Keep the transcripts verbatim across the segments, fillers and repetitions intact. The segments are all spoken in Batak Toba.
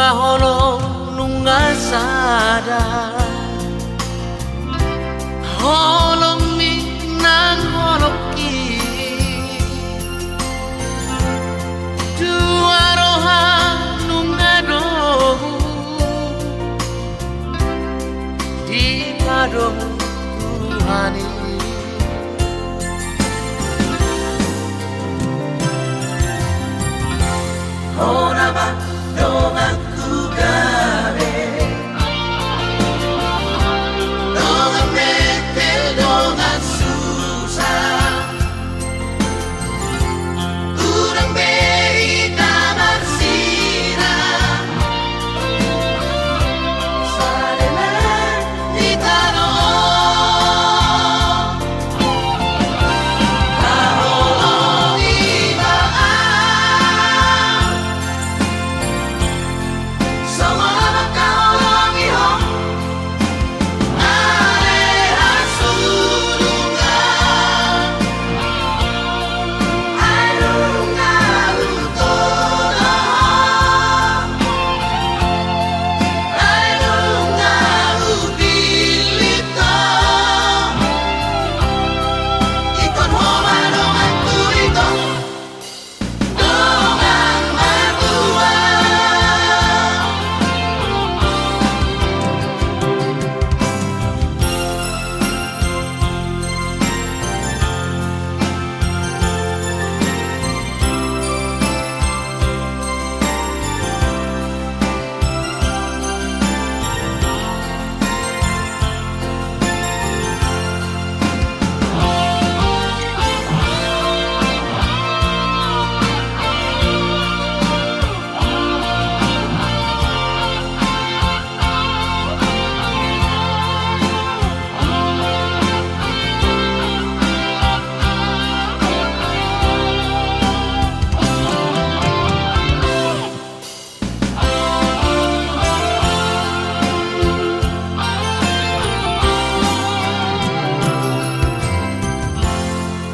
Holong nunga sada, holongmi nang holongki. Dua roha nunga dohot dipadomu Tuhan i. Hona ma donganku gabe, dongan metel dongan susa, hurang be hita marsirang, saleleng hita do. Haholongi ma au, songon na mangkaholongi ho. Ale hasu nunga, ale nunga hutolong ho, ale nunga hupillit ho. Ingkon ho ma donganku, ingkon.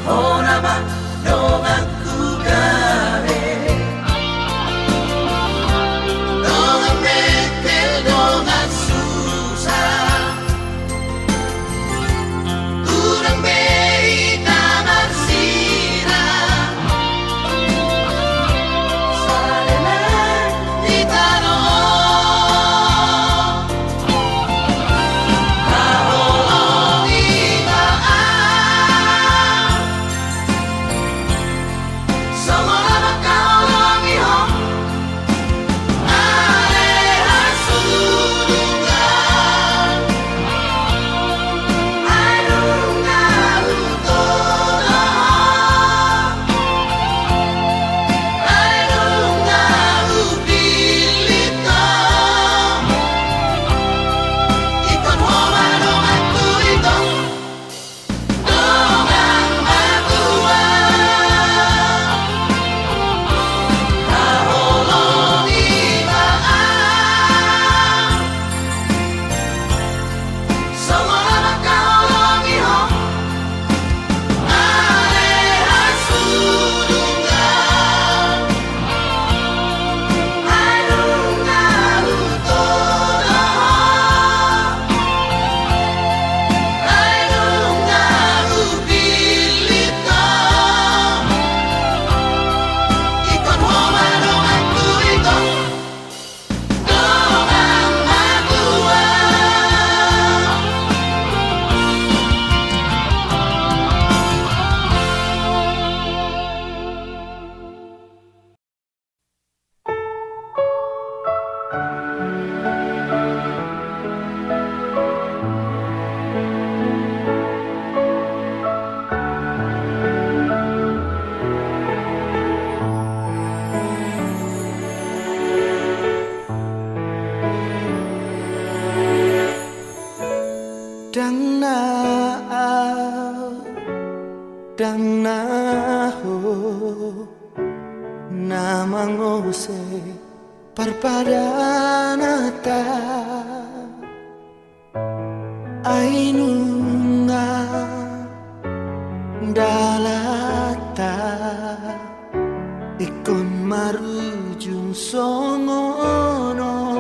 Hona ma donganku gabe, dongan metel dongan susa, hurang be hita marsirang, saleleng hita do. Haholongi ma au, songon na mangkaholongi ho. Ale hasu nunga, ale nunga hutolong ho, ale nunga hupillit ho. Ingkon ho ma donganku, ingkon. Dongan matua, haholongi ma au, songon na mangkaholongi ho. Ale hasu nunga, ale nunga hutolong ho, ale nunga hupillit ho. Ingkon ho ma donganku, ingkon. Dongan matua. Ndang na ahu, ndang na ho, na mangose parpadananta. Ai nunga dalanta ingkon marujung songon on.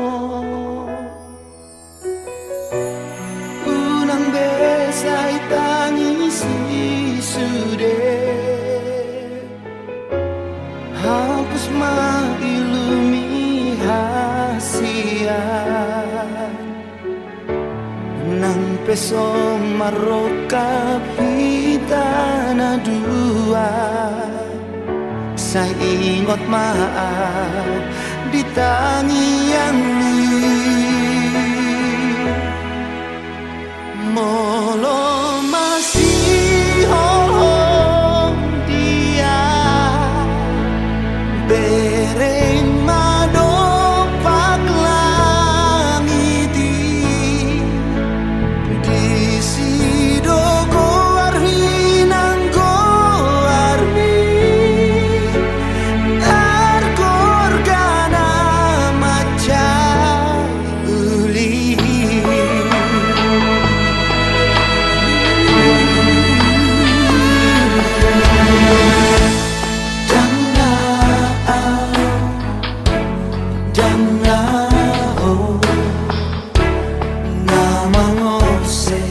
Pe so marrongkap hita na dua, sai ingot ma au di tangiangmi. Molo masihohom dia, bereng ma dompak langit i, disi do goarhi nang goarmi, targorgana mansai uli. Ndang na au, ndang na ho, na mangose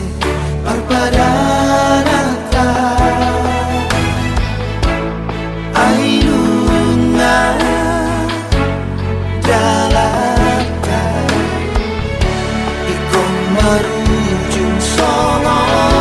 parpadananta. Ai nunga dalanta ingkon marujung songon on.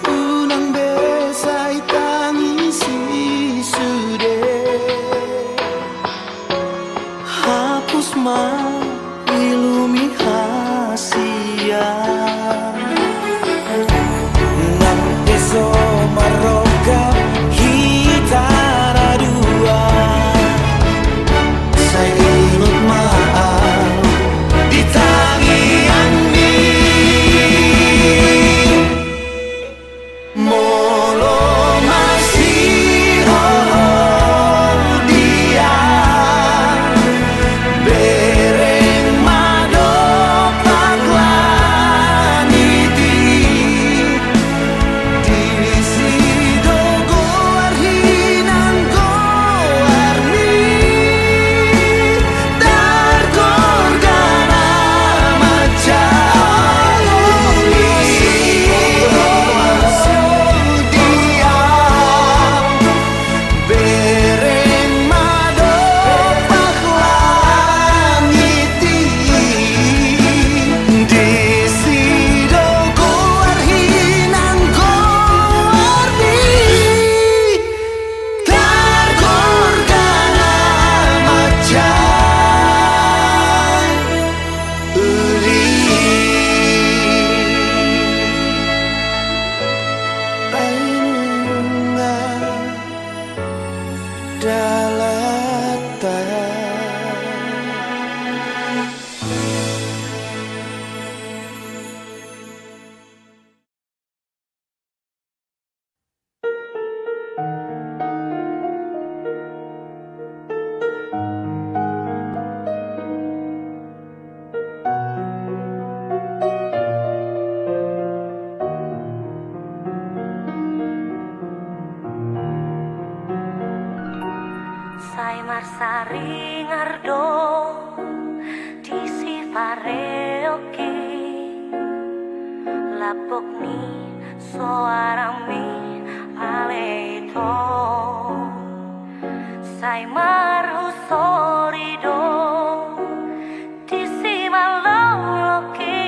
Unang be sai tangisi sude. Hapus ma ilumi hasian. Nang pe so marrongkap hita na dua, sai ingot ma au di tangiangmi. Molo masihohom dia, bereng ma dompak langit i, disi do goarhi nang goarmi, targorgana mansai uli. Bereng ma dompak langit i, disi do goarhi nang goarmi, targorgana mansai uli. Ai nunga dalanta. Sai marsaringar do disi pareongki, lapok ni soarangmi ale ito. Sai marhusori do disi maloloki,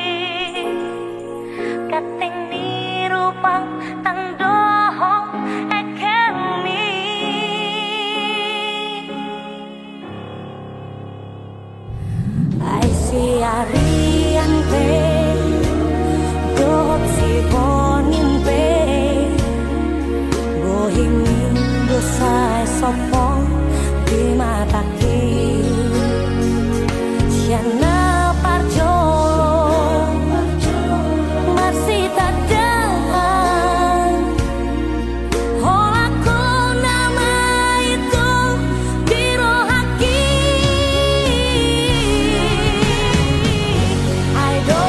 ganteng ni rupam tang dohot engkelmi. Ai siarian pe dohot siborngin pe, bohingmi do sai sompong di matangki. Sian na parjolo marsitandaan, holan ho nama itu di rohangki. Ai do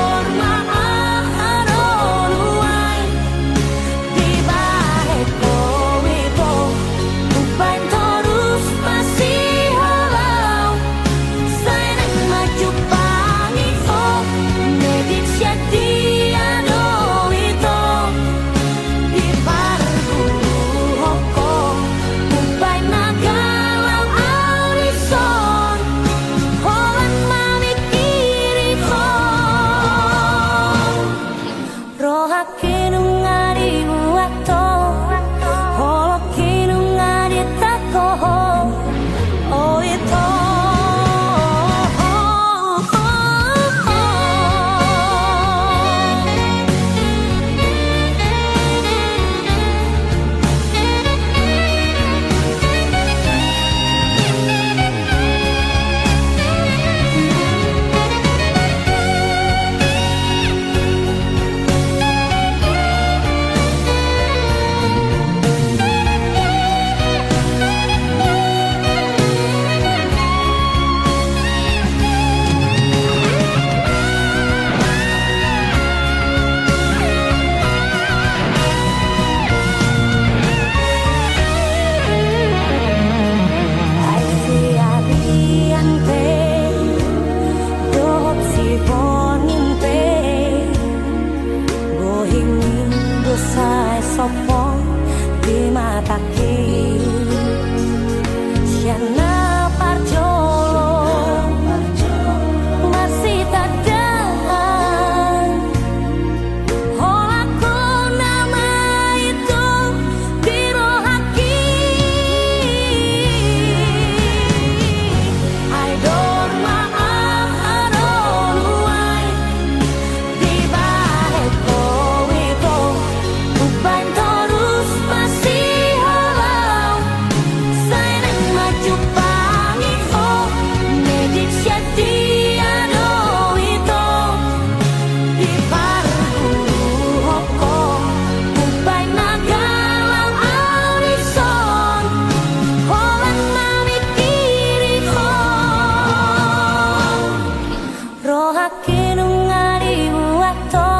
Nunga dibuat ho,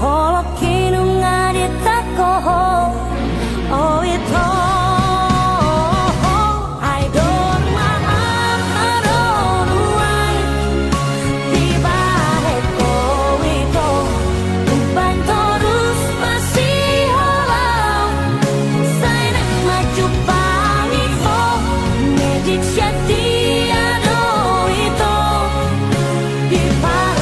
holong i nunga ditangko ho. O ito, ai dor ma aha do nuaeng dibahen ho ito. Umbahen torus masihaholongan, sai naeng manjumpangi ho. Magic sian dia do ito dipar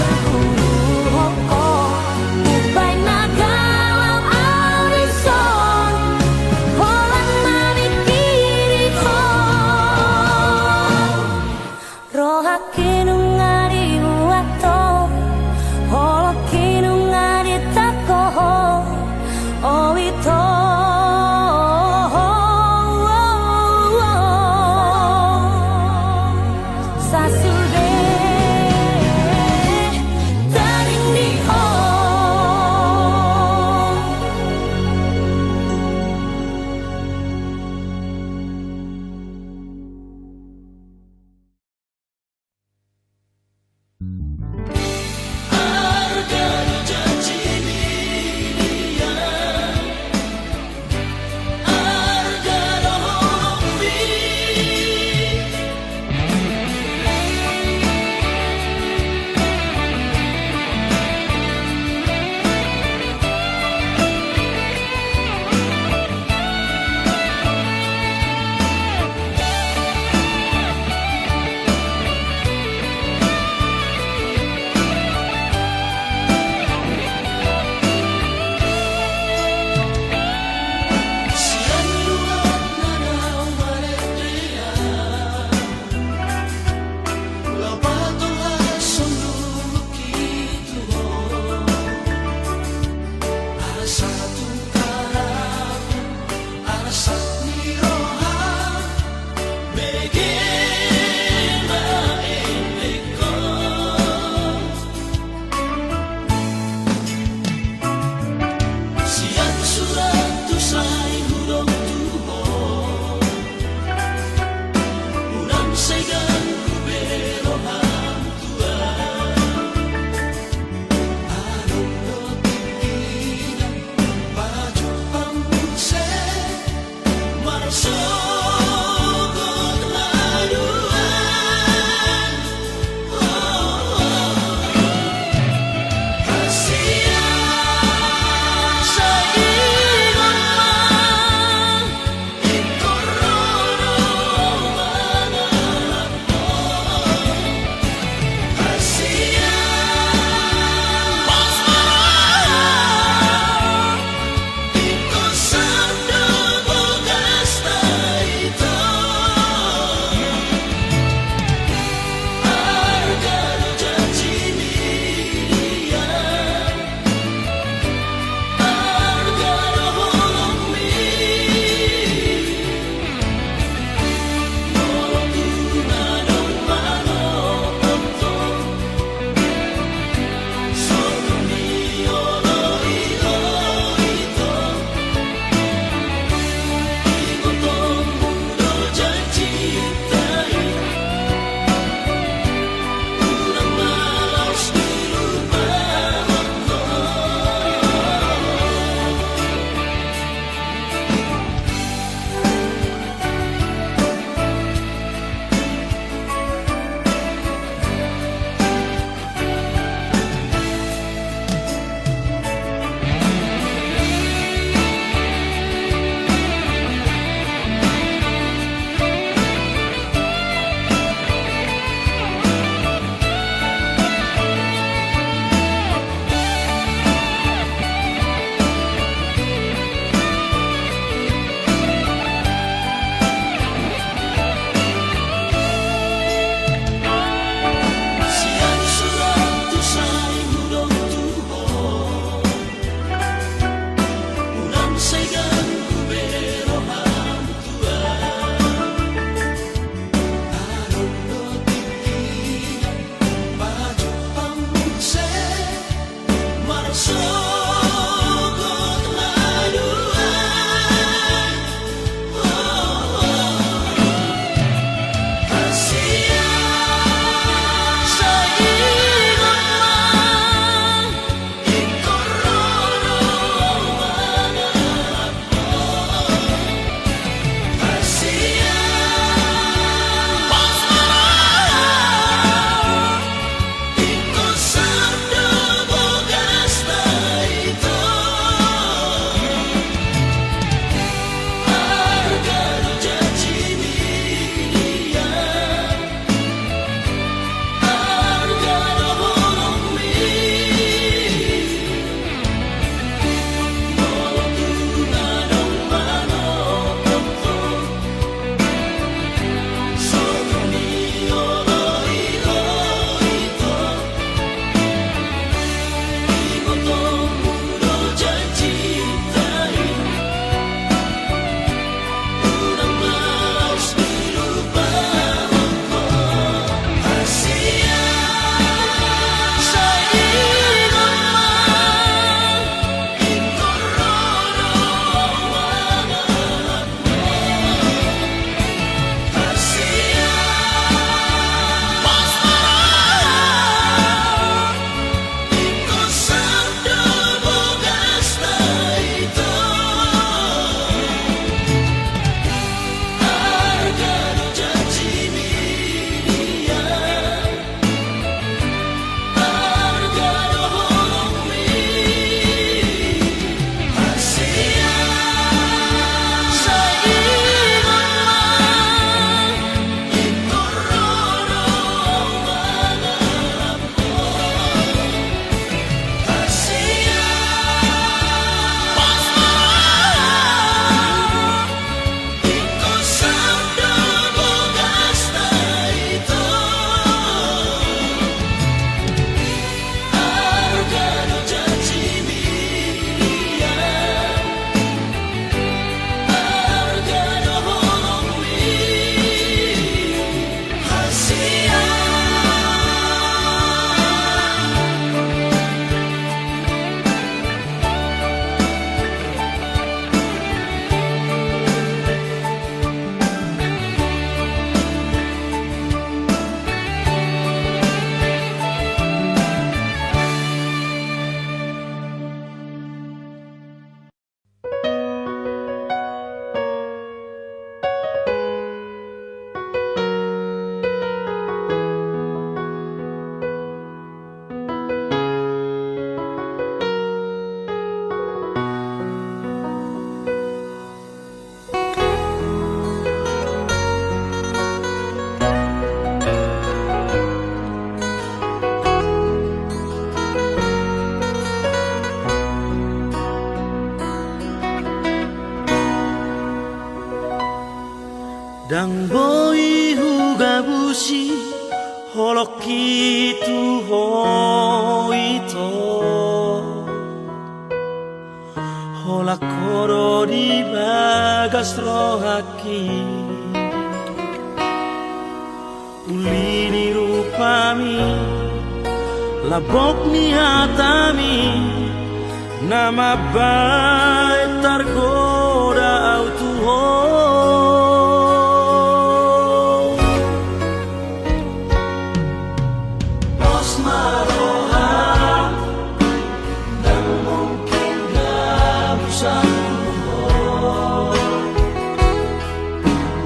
Ndang boi hugabusi holongki tu ho ito. Holan ho do di bagas rohangki. Uli ni rupami, lambok ni hatami, na mambahen targoda au tu ho. Pos ma roha, ndang mungkin gabusan tu ho.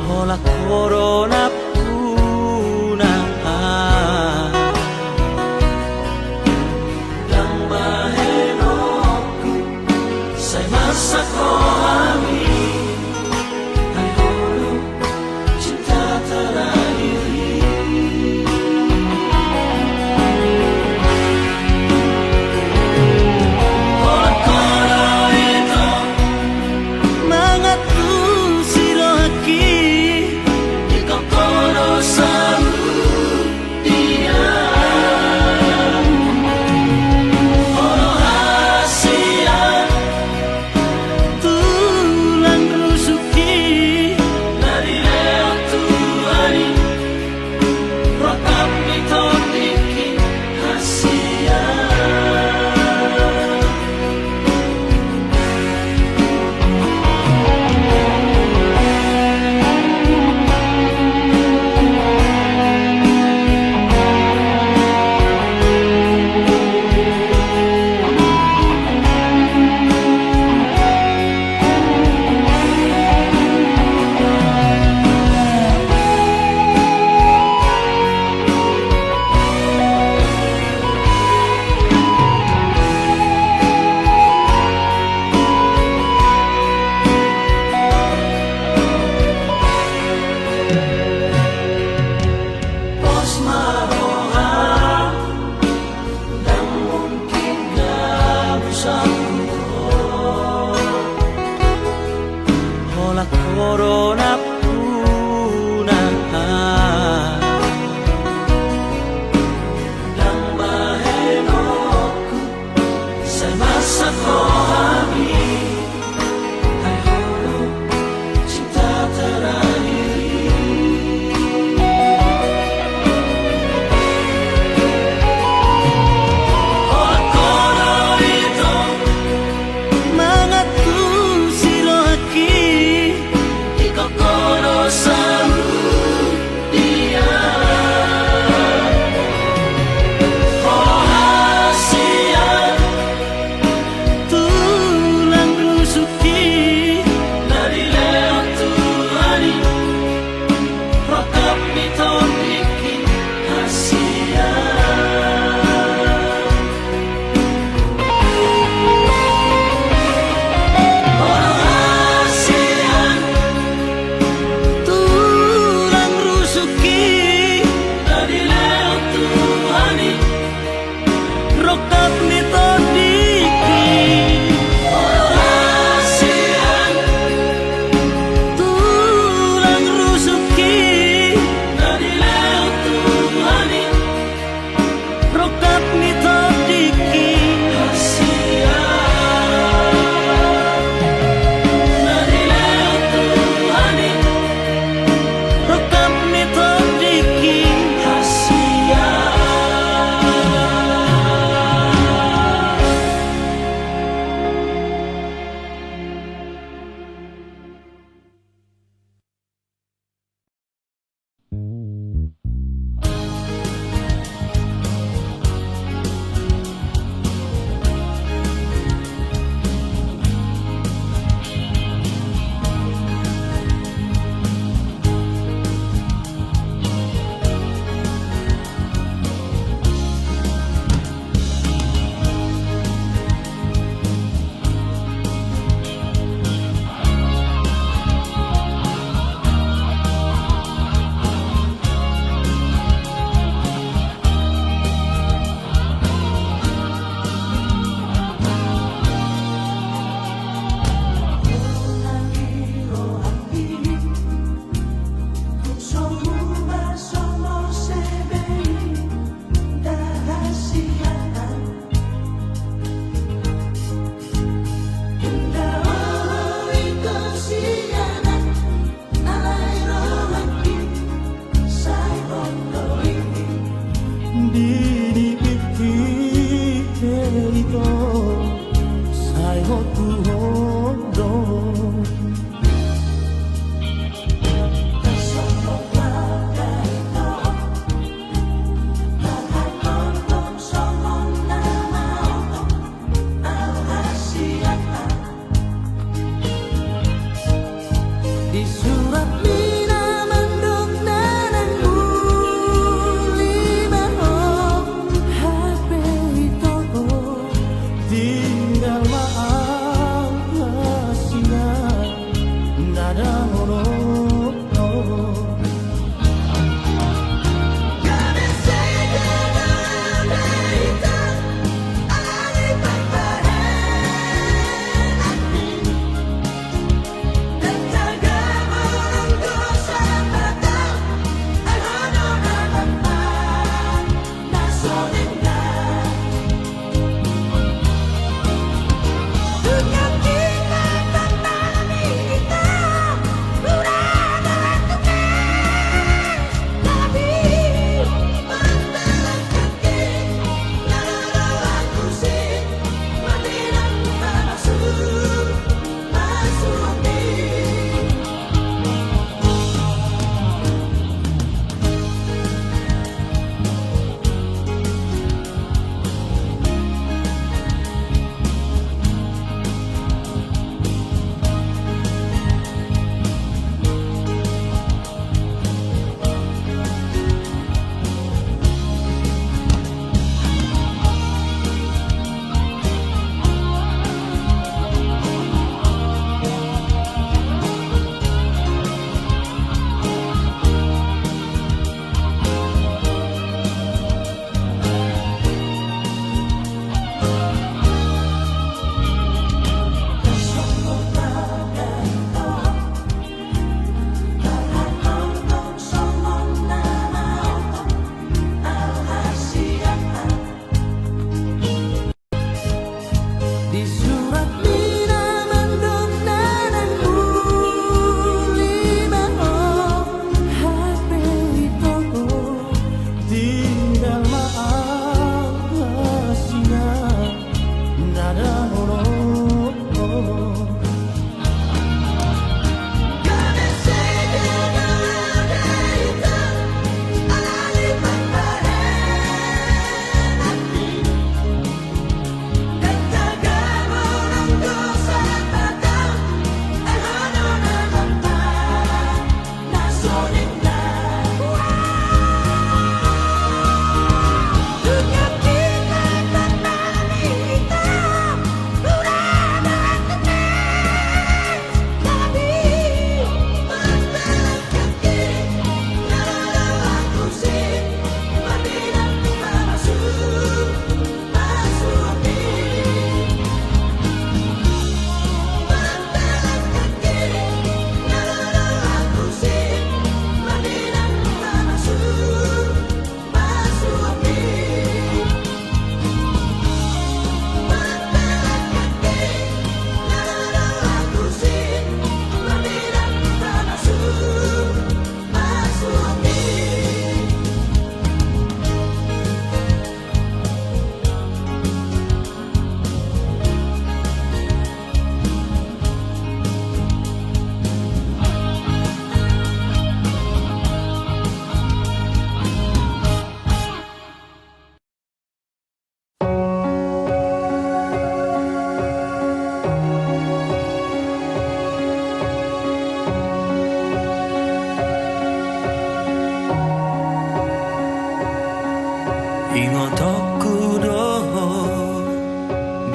Holan ho do nampuna. Ndang bahenonku, sai masak ho.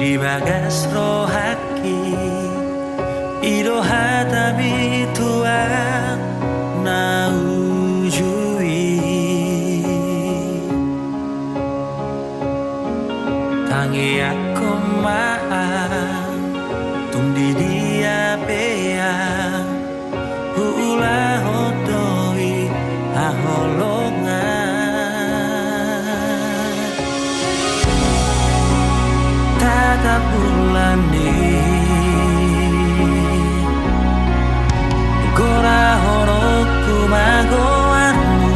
Di bagas rohangki, i do hataMi Tuhan na uju i. Tangiangkon ma, tung di dia pe Ahu, huulahon do i haholongan. Tatap ulaon ni gorahononku ma goarMu,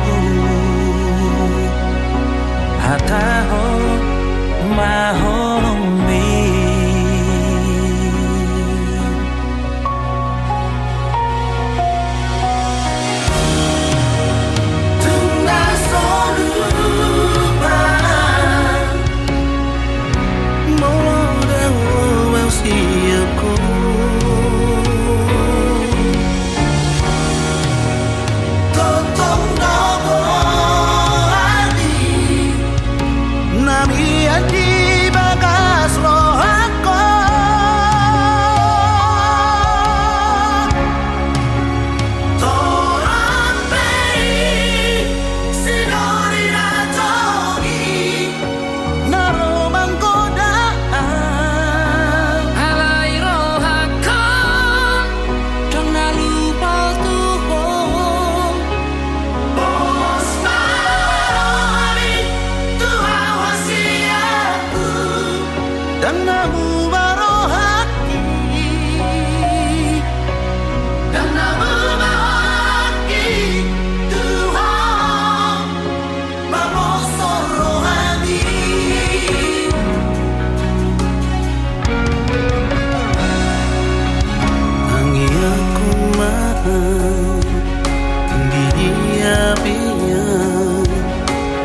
hatahon ma holongMi. Tung na so lupa molo dang lobang siapku. Tongtong do goarMi na mian di bagas rohangkon. Torang pe i, sinori na togihon na ro manggoda. Alai rohangkon ndang na lupa tu Ho. Pos ma rohaMi tu ahu hasianku. Ndang na muba rohangki, ndang na muba rohangki tu Ho. Mabosor rohaMi. Tangiangkon ma, di dia pe Ahu,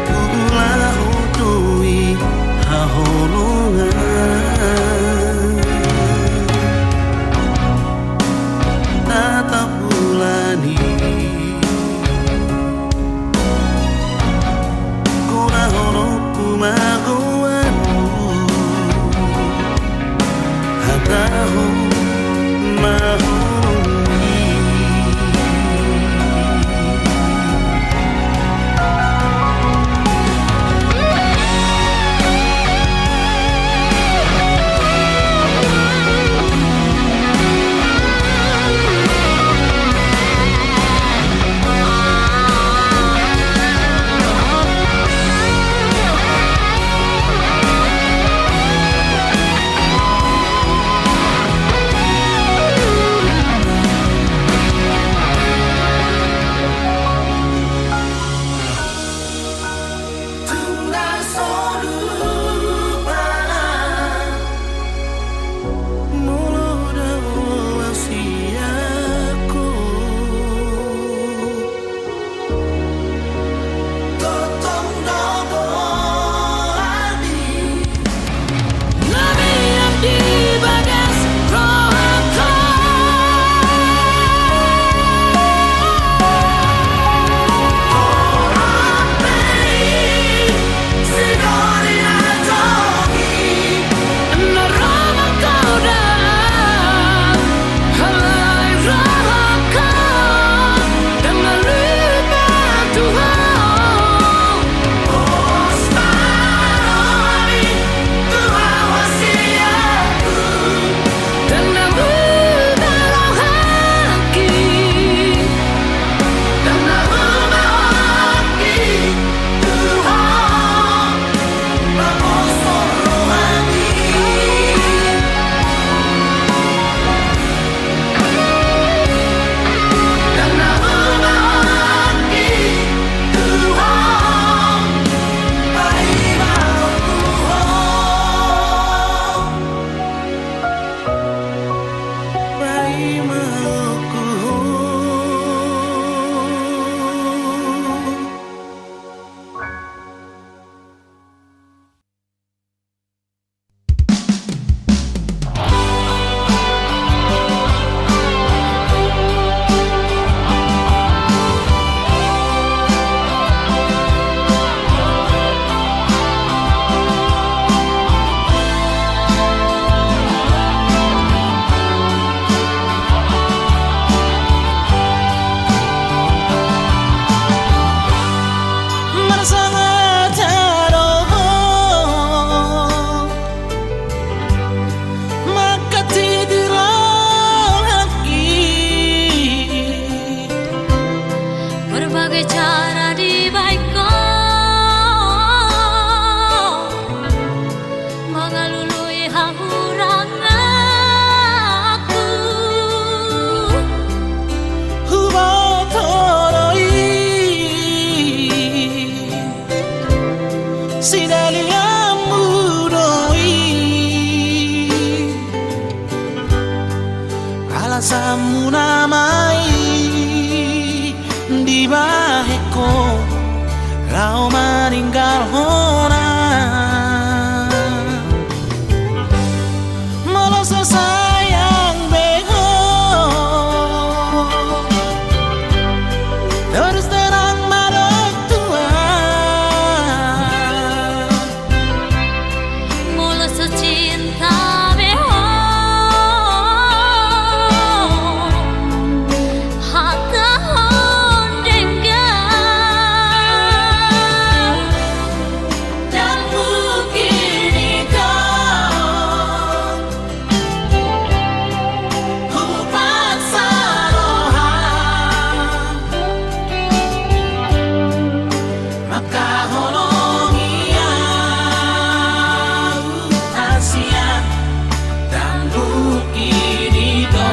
huulahon do i haholongan. Ngalului hahuranganku. Huboto do i, sidalianmu do i. Alasanmu nama i dibahen ho laho maninggalhon au. Molo so sayang be ho, torus terang ma dok tu au. Molo so cinta be ho, hatahon denggan. Ndang mungkin i do hupaksa roha. Mangkaholongi au hasian, ndang mungkin i do.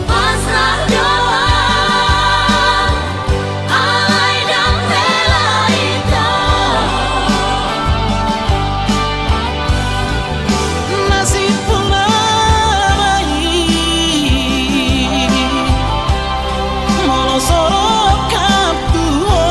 Pasrah do au, alai ndang hela i do. Nasibmu nama i, molo so rongkap tu ho.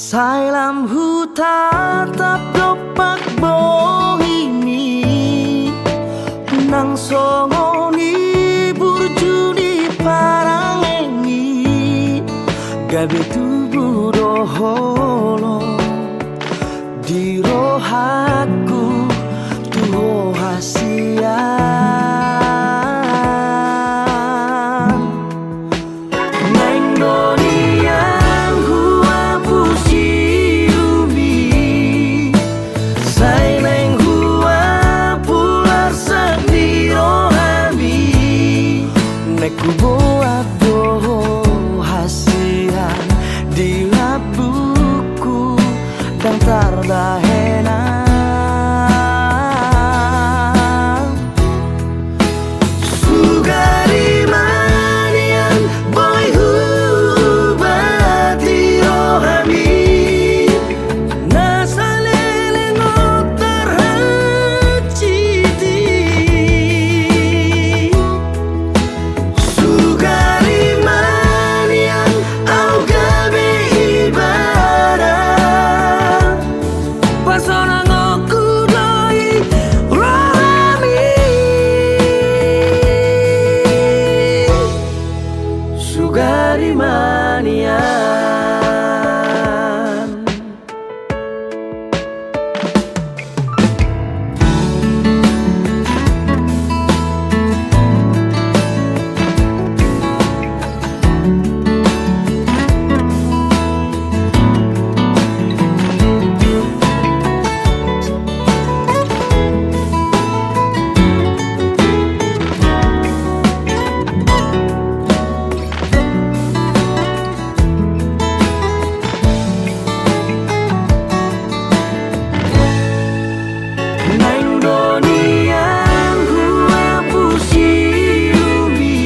Sai lam hutatap dompak bohimi, nang songon i burju ni parange i, gabe tubu do holong di rohangku tu ho hasian. Naeng do nian huapusi umi, sai naeng huapular sandiri rohami. Naeng huboan do ho hasian di lambungku, ndang tarbahenan. Sugari ma nian boi huubati rohami, na saleleng on tarhancit i. Sugari ma nian au gabe ibana, pasonangonku do i rohami. Sugari ma nian. Naeng do nian huapusi umi,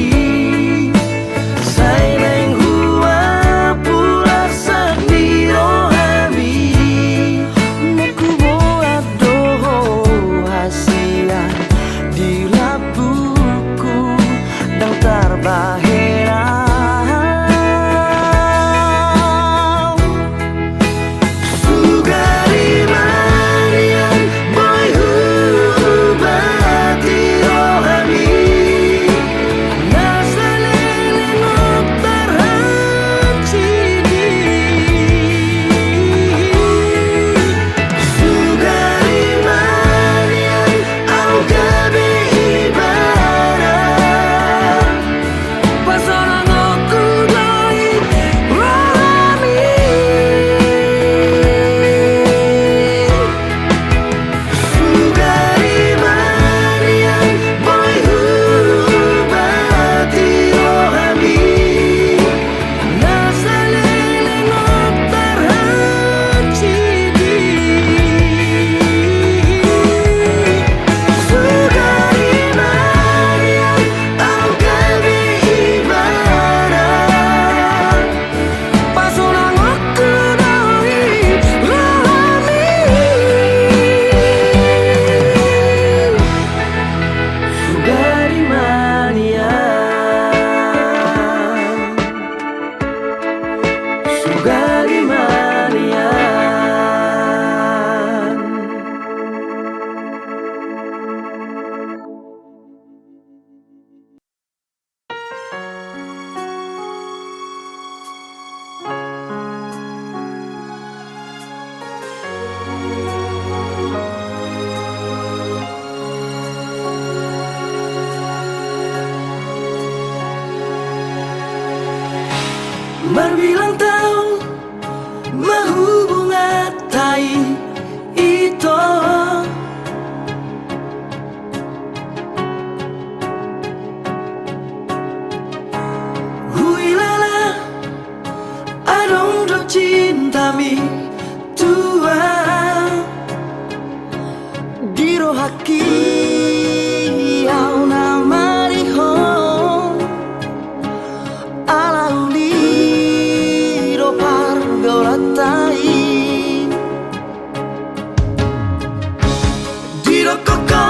sai naeng huapular sandiri rohami. Naeng huboan do ho hasian di lambungku, ndang tarbahenan. Sugari ma nian boi huubati rohami, na saleleng on tarhancit i. Sugari ma nian au gabe ibana, pasonangonku do i rohami. Sugari ma nian boi huubati rohami, na saleleng on tarhancit i. Sugari ma nian au gabe ibana, pasonangonku do i rohami. Sugari ma nian. Sugari ma nian. Marbilang taon ma hubunganta i, ito. Huilala adong do cintami tu ahu. Di rohangki ahu na marihon, ala uli do pargaulanta i. Didokkon ho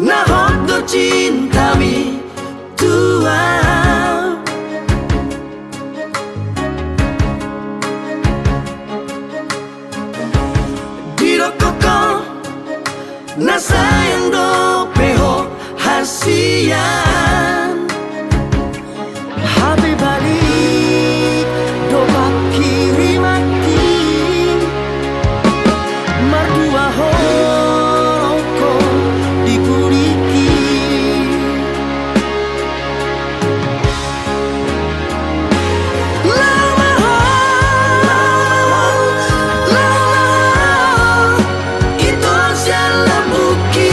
na hot do cintami tu ahu. Sayang dope ho hasian. Hape balik do pangkirimanki. Mardua ho rongko di pudingki. Laho ma ho, laho ma ho, ito sian lambungki.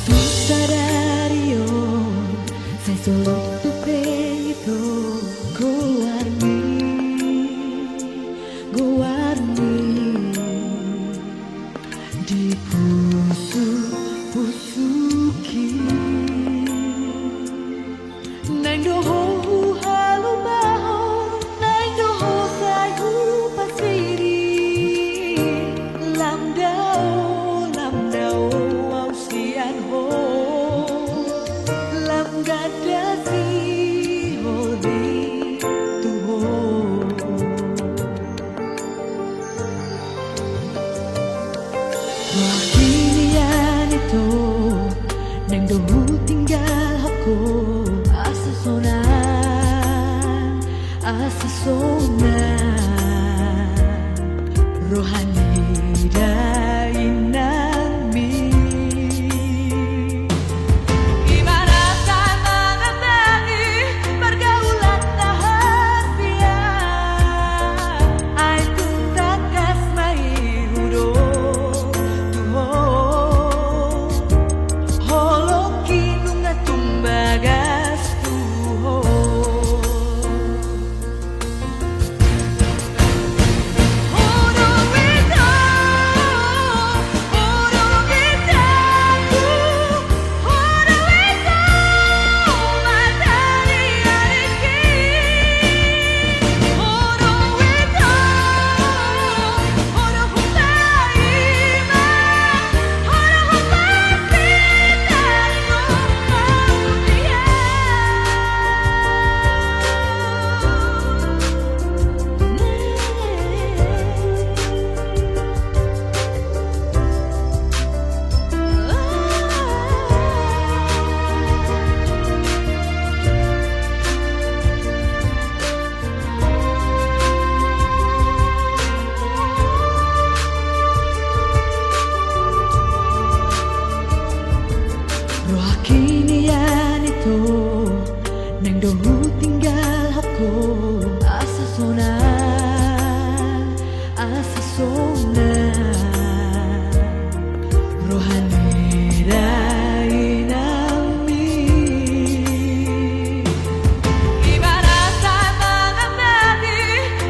Tu sadari on sai so lobi tu pe ito goarmi, goarmi di pusuk-pusukki. Naeng do ho huhalumahon, naeng do ho sai hupasidi. Lam dao, lam dao au sian ho, lam ganda siholi tu ho. Rohangki nian ito, naeng do hutinggalhon ho, asa sonang, asa sonang roha ni dainangmi. Ima na sai mangambati pargaulan na hasea, ai tung tangkas ma i hudok tu ho. Holongki nunga tung bagas tu ho. Rohangki nian ito, naeng do hutinggalhon ho, asa sonang, asa sonang roha ni dainangmi. Ima na sai mangambati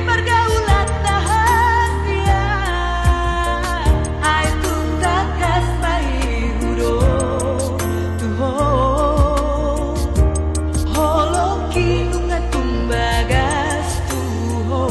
pargaulan na hasea, ai tung tangkas ma i hudok tu ho. Holongki nunga tung bagas tu ho.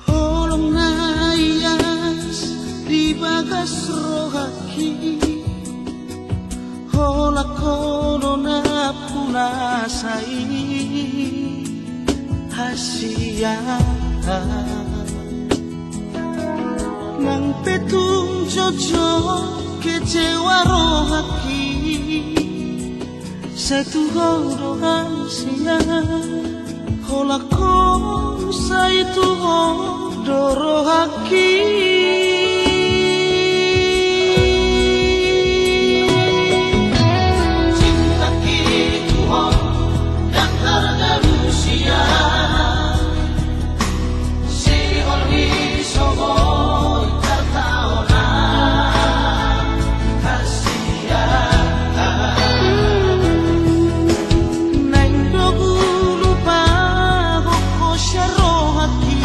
Holong na ias di bagas rohangki, holan ho do nampuna sai hasian. Nang pe tung jotjot kecewa rohangki, Sai tu ho do hasian, holan sai tu ho do rohangki. Cintangki tu ho ndang targarusian, sihol ni so boi tartaon hasian. Naeng do gulu pagokhon sian rohangki.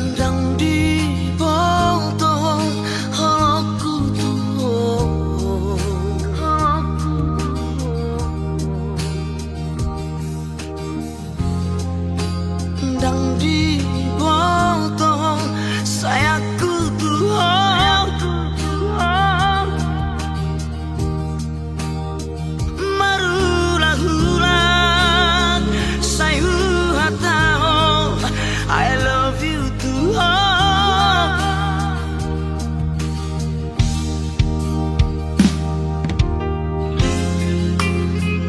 Ndang diboto holongku tu ho. Ndang diboto sayangku tu ho. Marulahula sai huhatahon I love you tu ho.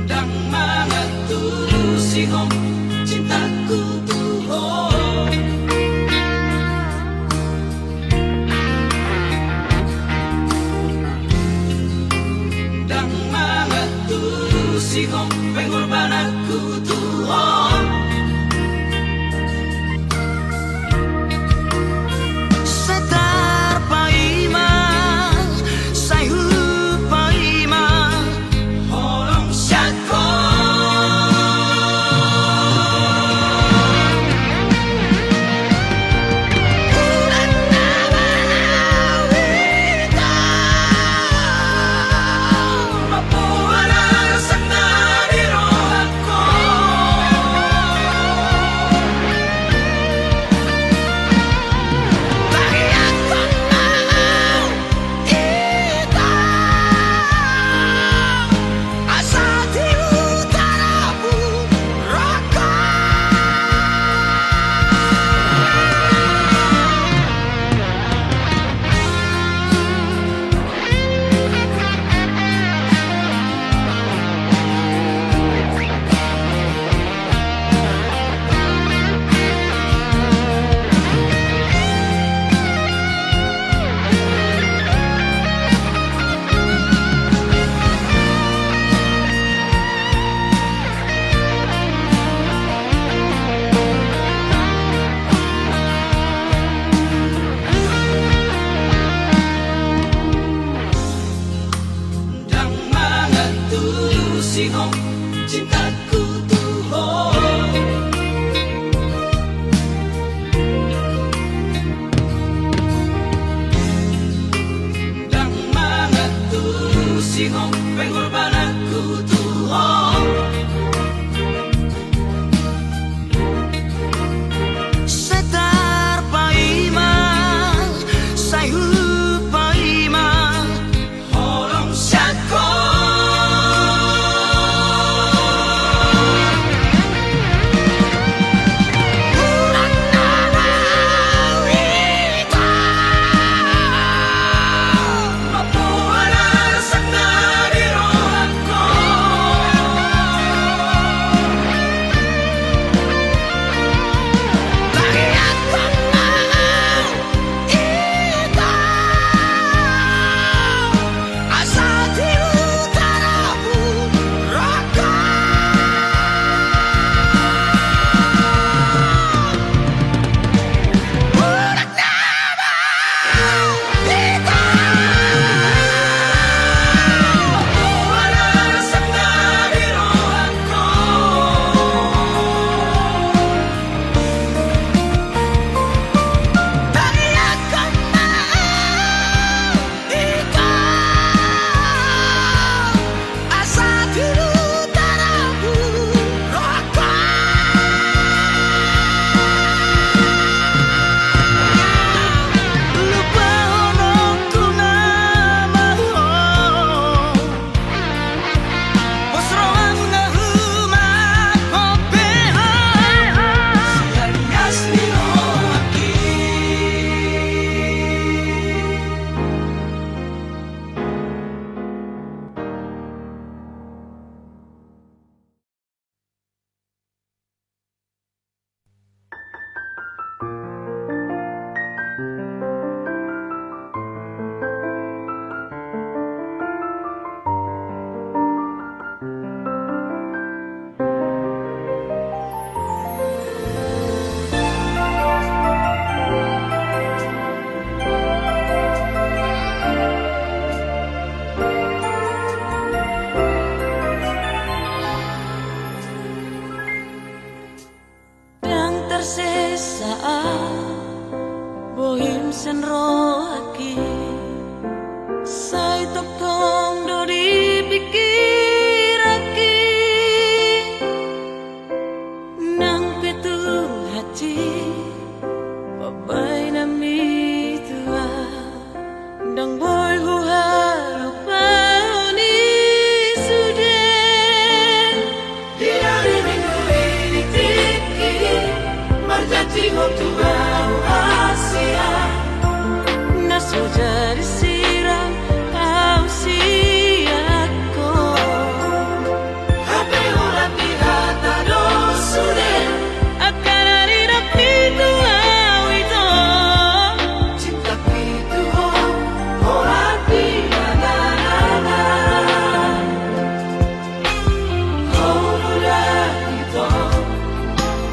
Ndang mangatulusi ho cintaku tu ho. Ndang mangatulusi ho pengorbananku tu ho. Sai tarpaima, sai hupaima holong sian ho. Sesa bohim sian rohangki, sai tongtong do di pingkiranki. Nang pe tu hati pambahenanmi tua, ndang boi huharupahon i sude. Di ari Minggu i di tingki, marjanji ho tu ahu hasian, na so jadi sirang ahu sian ho. Hape holan di hata do sude, angka na nidokmi tu ahu ito. Cintaki tu ho, holan di na na na na. Ho do da ito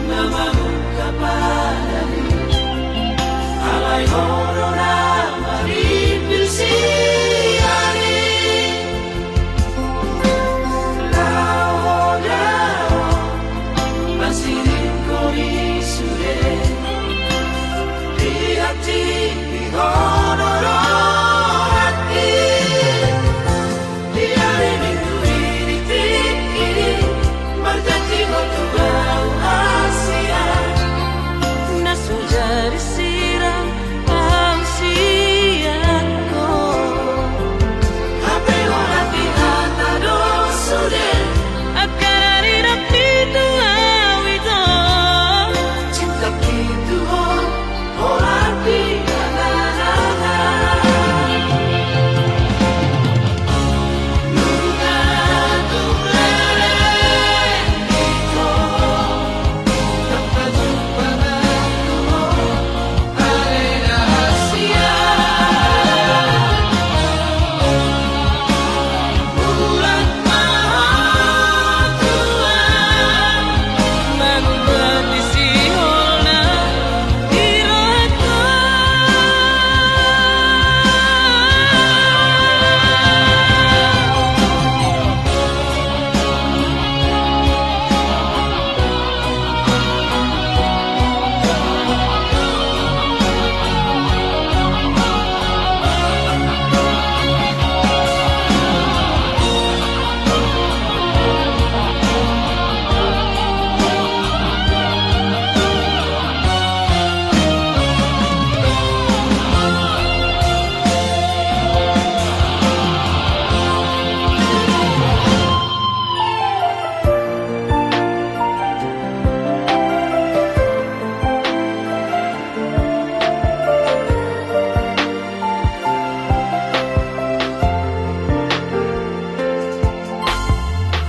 na mangungkap halani, alai ho do na marimpil sian i. Laho da ho, masiringkon i sude, di hatipi ho do rohangki. Di ari Minggu i di tingki, marjanji ho tu ahu hasian, na so jadi sirang ahu sian ho. Hape holan di hata do sude, angka na nidokmi tu ahu ito. Cintaki tu ho, holan di na na na na.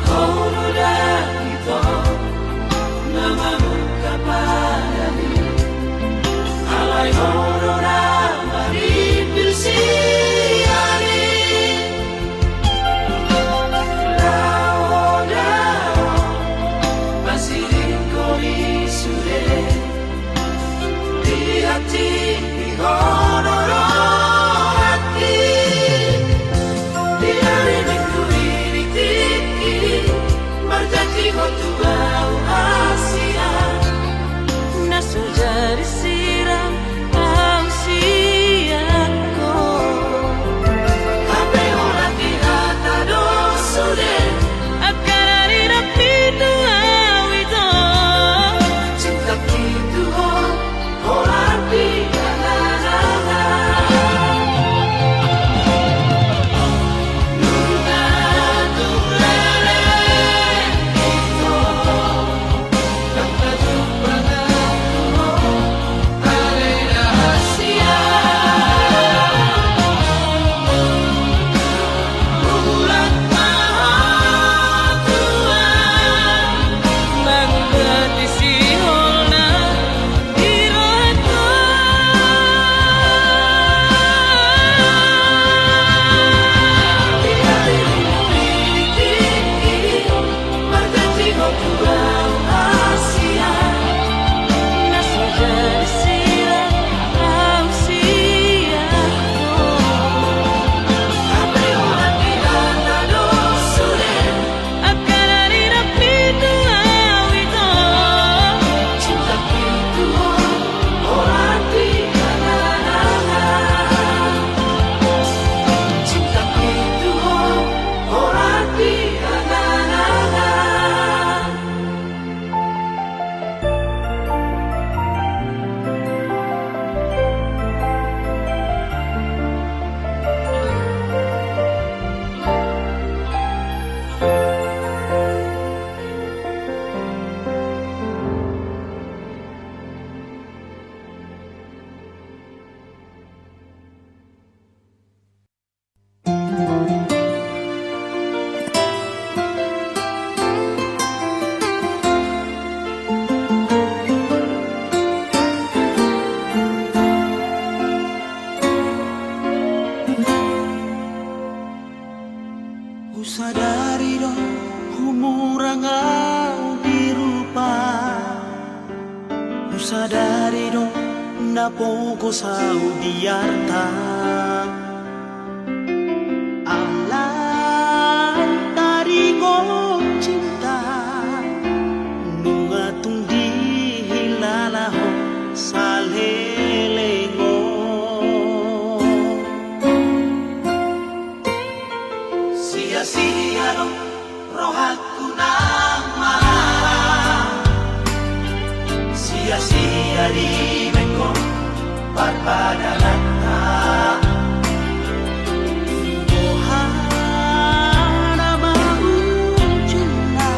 Ho do da ito na mangungkap halani, alai ho do na marimpil sian i. Laho da ho, masiringkon i sude, di hatipi ho do rohangki. Di ari Minggu i di tingki, marjanji ho tu ahu hasian, na so jadi sirang ahu sian ho. Hape holan di hata do sude, angka na nidokmi tu ahu ito. Cintaki tu ho, holan di na na na. Na pogos au di arta, alai taringot cinta, nunga tung dihilala ho saleleng on. Sia-sia do rohangku nang marara, sia-sia dibahen ho parpadananta. Boha nama ujungna?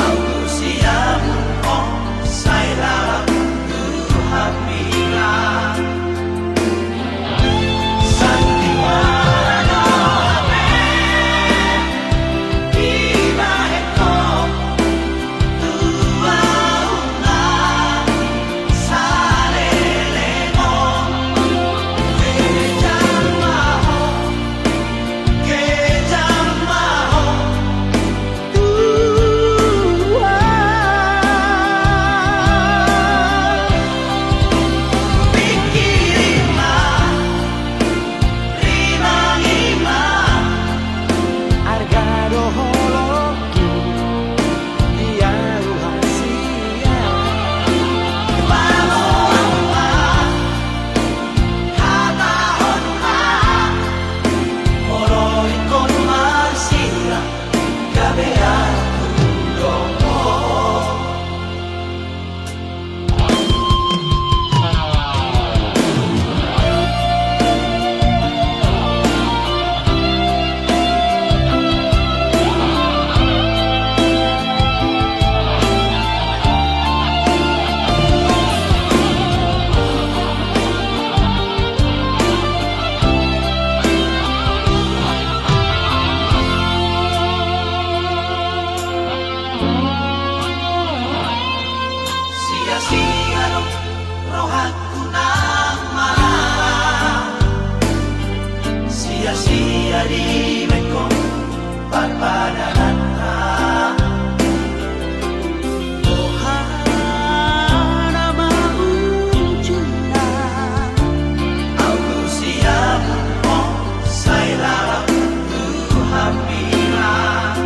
Au do siamun ho, sai lalap tu hambirang. Sia-sia do rohangku nang marara, sia-sia dibahen ho parpadananta. Boha nama ujungna? Au do siamun ho, sai lalap tu hambirang.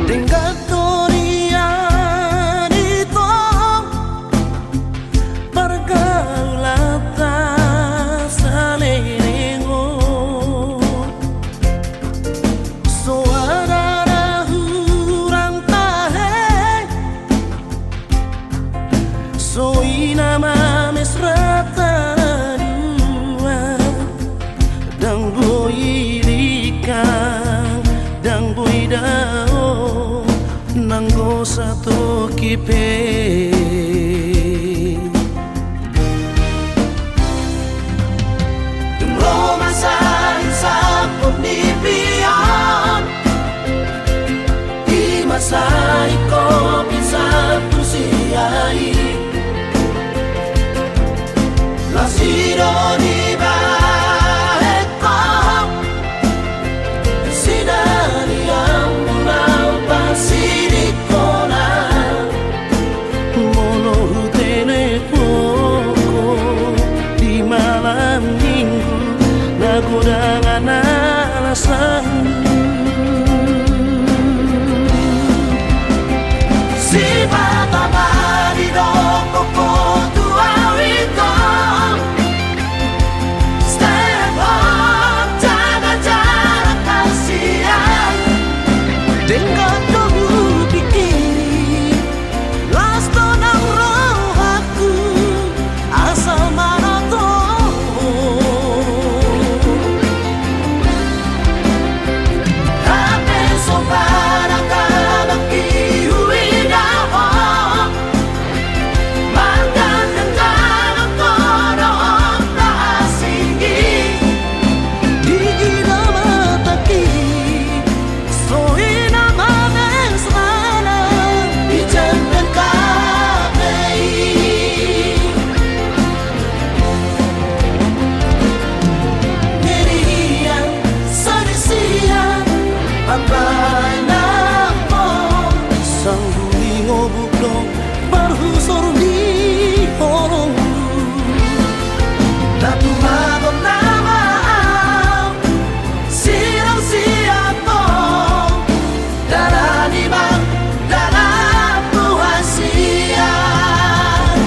Denggan do nian ito pargaulanta saleleng on. So adong hurang tahe, so i na mamesrata na dua. Ndang boi dingkan, ndang boi dao, nanggo satoki pe. Dung ro masa ni Malam minggu na godang alasan. Sipata ma didok ho tu au ito. Stay at home, jaga jarak, kasihan. Denggan do hupikiri, las do nang rohangku, asal manoto. Hape so pernah abangki huida ho. Marganteng jalang ho do on ta asing i. Diida matangki, so i na mamesrana, di jendel kafe i. Ngerian, sadisian, ambai namo. Sangguling obuk do, parhusor ni holongku. Na tumagon nama au, sirang siap ho. Dalan i ma, dalan Tuhan siap.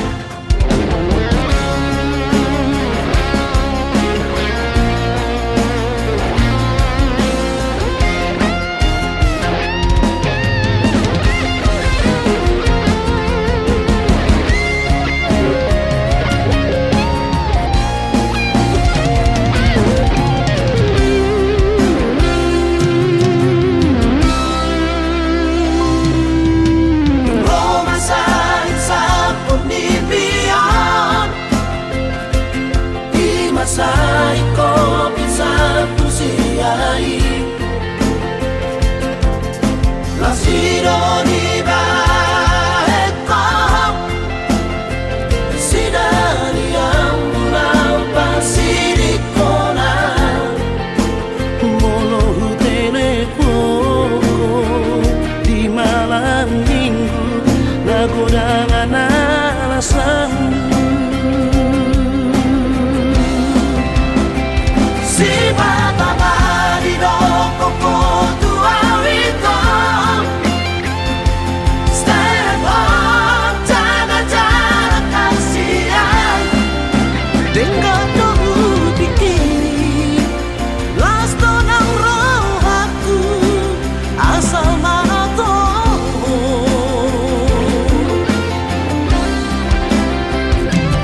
Ro ma sahit sampur ni pion, i ma sahit kopi sampur sian i. Las i do dibahen ho, sidari amuna pasidinghon. Molo hutelepon ho di malam minggu na godang alasan. Sipata ma didok ho tu au ito. Stay at home, jaga jarak, kasihan. Denggan do hupikiri, las do nang rohangku, asal manoto.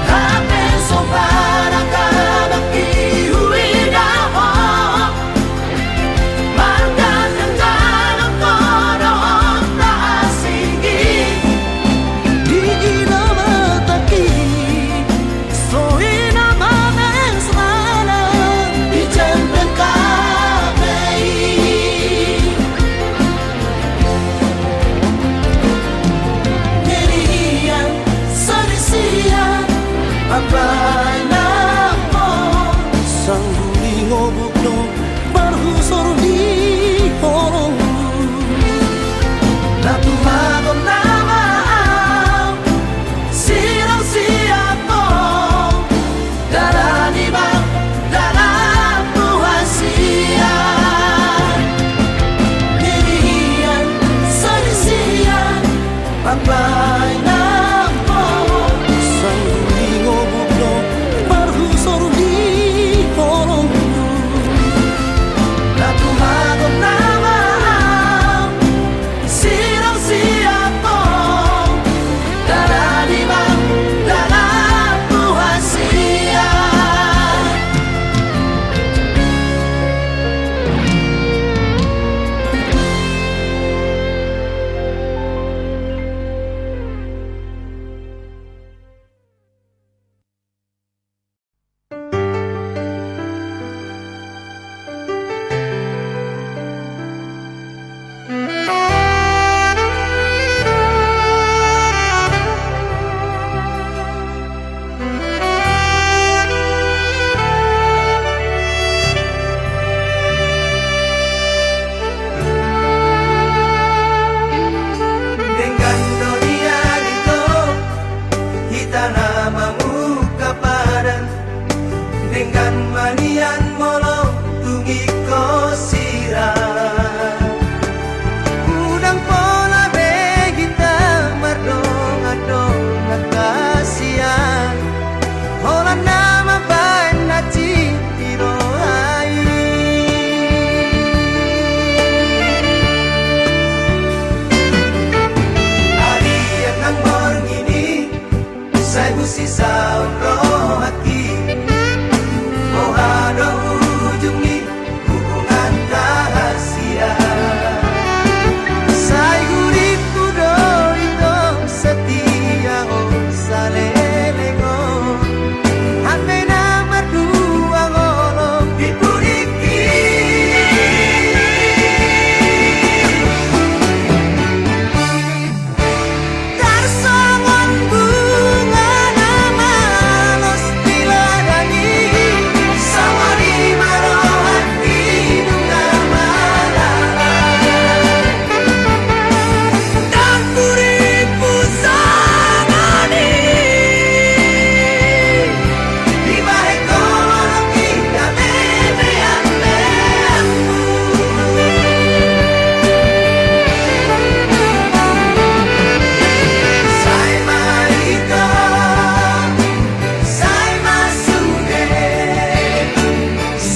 Hape so pernah abangki huida ho. Marganteng jalang ho do on ta asing i. Diida matangki, so i na mamesrana, di jendel kafe i. Ngerian, sadisian, ambai namo. Sangguling obuk do, parhusor ni holongku. Na tumagon nama au, sirang siap ho. Dalan i ma, dalan Tuhan sian. Ngerian, sadisian, ambai namo. Sangguling obuk do, parhusor ni holongku. Na tumagon nama au, sirang siap ho. Dalan i ma, dalan Tuhan sian. Denggan ma nian molo tung ingkon sirang. Unang pola be hita mardongan-dongan hasian, holan na mambahen hansit di roha i. Arian nang borngin i, sai busi saut rohangki. Boha do ujung ni hubungan ta hasian? Sai hurippu do i tong setia, o saleleng on. Hami na mardua holong di pudingki. Tarsongon bunga na malos di ladang i, songon i ma rohangki nunga malae. Ndang hurippu songon i.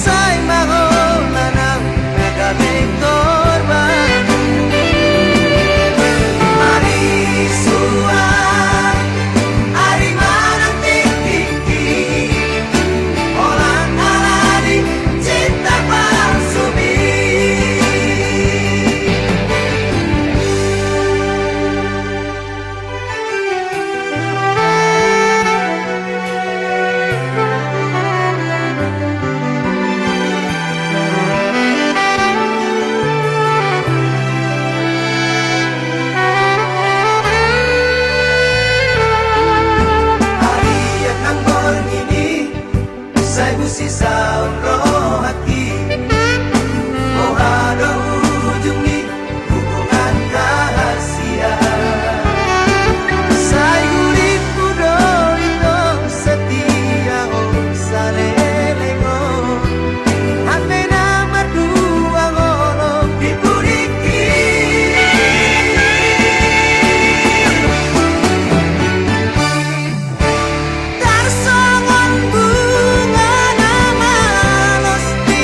Sai ma holan au na gabe torbamu. Ari suan, ari manang tingkingki, holan ala ni cinta palsumi. Arian nang borngin i, sai busi saut rohangki. Boha do ujung ni hubungan ta hasian? Sai hurippu do i tong setia, o saleleng on. Hami na mardua holong di pudingki. Tarsongon bunga na malos di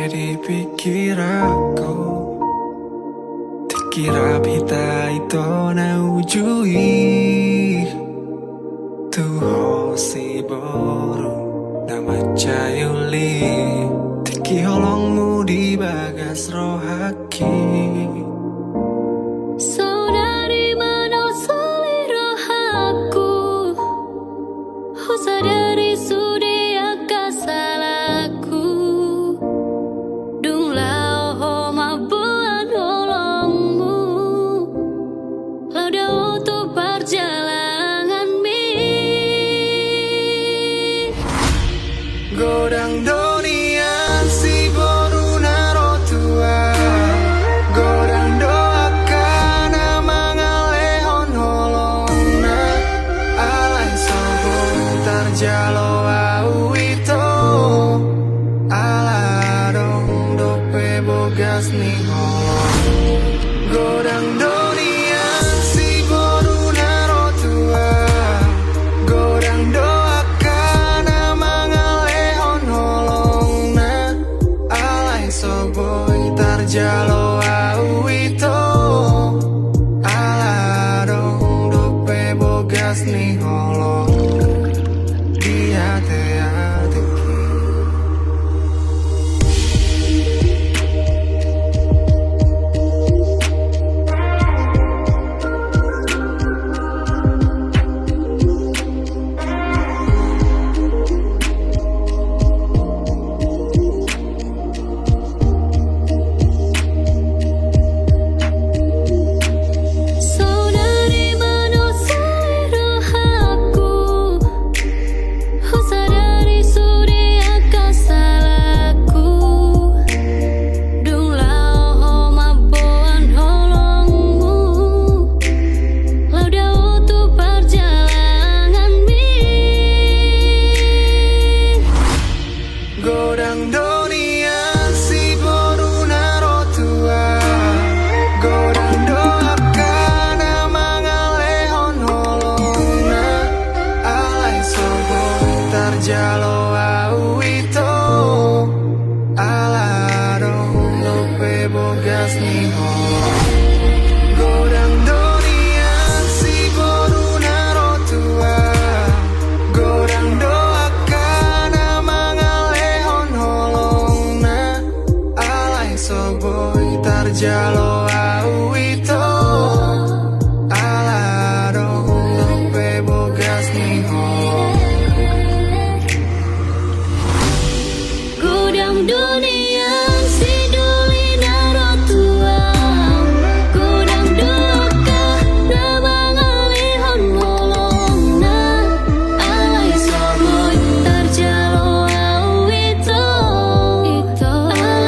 Di pikiranku, tingki rap hita ito na uju i. Tu ho siboru na mansai uli, tingki holongmu di bagas rohangki. Saudari, mauliate rohangku. Husadari sude angka salangku. Dung laho ho mamboan holongmu, laho dao tu parjalanganmi. Godang do nian siboru na ro tu ahu. Godang do angka na mangalehon holongna. Alai so boi tarjalo ahu ito, ala adong dope bogas ni holong. Godang do nian siboru na ro tu ahu. Godang do angka na mangalehon holongna. Alai so boi tarjalo ahu ito, ala adong dope bogas ni holong di ateateki. Saudari, mauliate rohangku. Husadari sude angka salangku. Dung laho ho mamboan holongmu, laho dao tu parjalanganmi. Godang do nian siboru na ro tu ahu. Godang do angka na mangalehon holongna. Alai so boi tarjalo ahu ito, ala adong dope bogas ni holong. Godang do nian siboru na ro tu ahu. Godang do angka na mangalehon holongna. Alai so boi tarjalo ahu ito, ala adong dope bogas ni holong. Godang do nian sidoli na ro tu ahu. Godang do angka na mangalehon holongna. Alai so boi tarjalo ahu ito, ala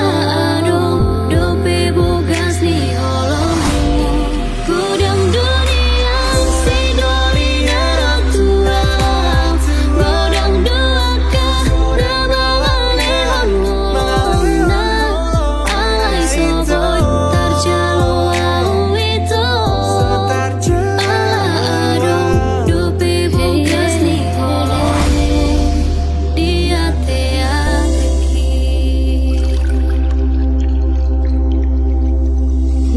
adong dope bogas ni holong. Godang do nian sidoli na ro tu ahu. Godang do angka na mangalehon holongna. Alai so boi tarjalo ahu ito, ala adong dope bogas ni holong di ateateki.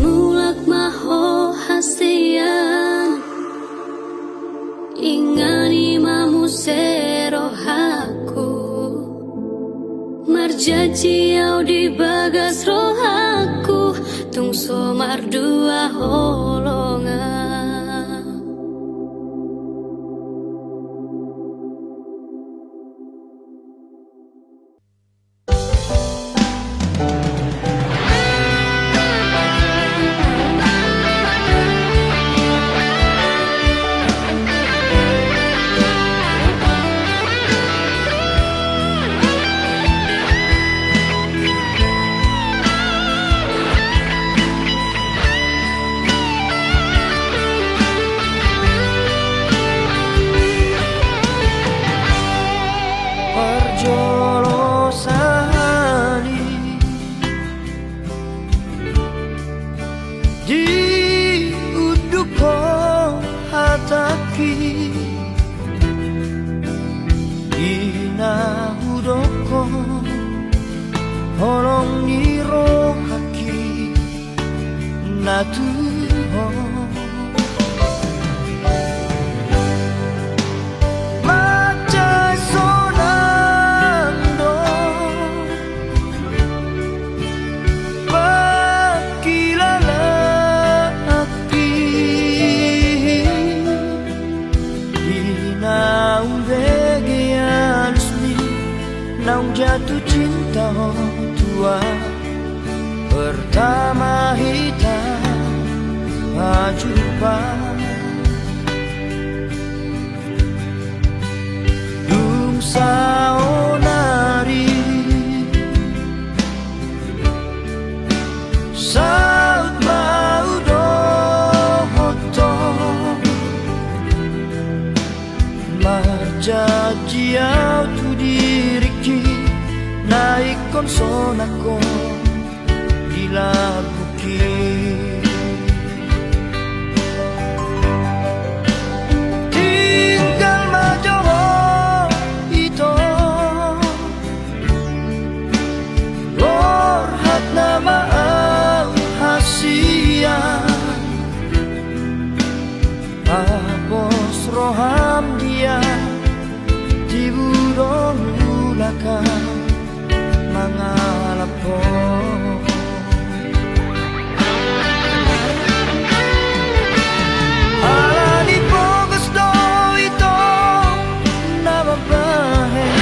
Mulak ma ho hasian, ingani ma muse rohangku. Marjanji ahu di bagas rohangku, tung so mardua holongan. Jatuh cinta ho tu ahu, pertama hita pajumpa. Dung saonari saut ma hudohot ho, marjanji ahu tu diringki, na ingkon sonang ho di lambungki. Tinggal ma jo ho ito, borhat nama ahu hasian. Tapos roham dia, tibu do mulak ahu mangalap ho. Alani pogos do ito na mambahen,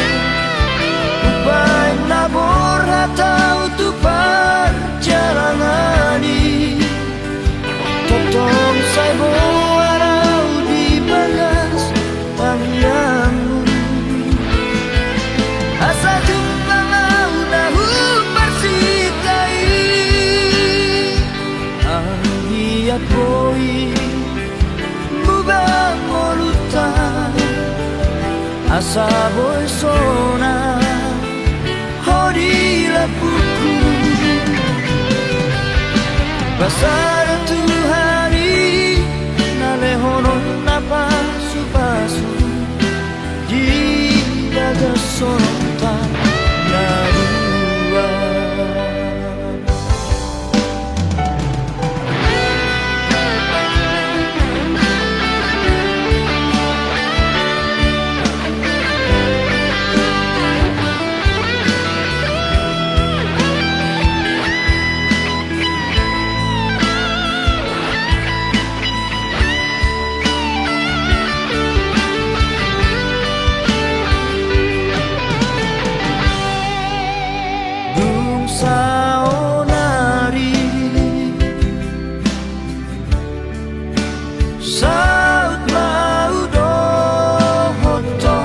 umbahen na borhat ahu tu parjalanan i. Tongtong sai boan ahu di bagas tangiangmu, asa jumpang ahu na huparsinta i. Anggiat boi muba ngolunta, asa boi sonang ho di lambungku. Pasada Tuhan i na lehonon na pasupasu di bagas holongta na dua. Dung saonari saut ma hudohot ho,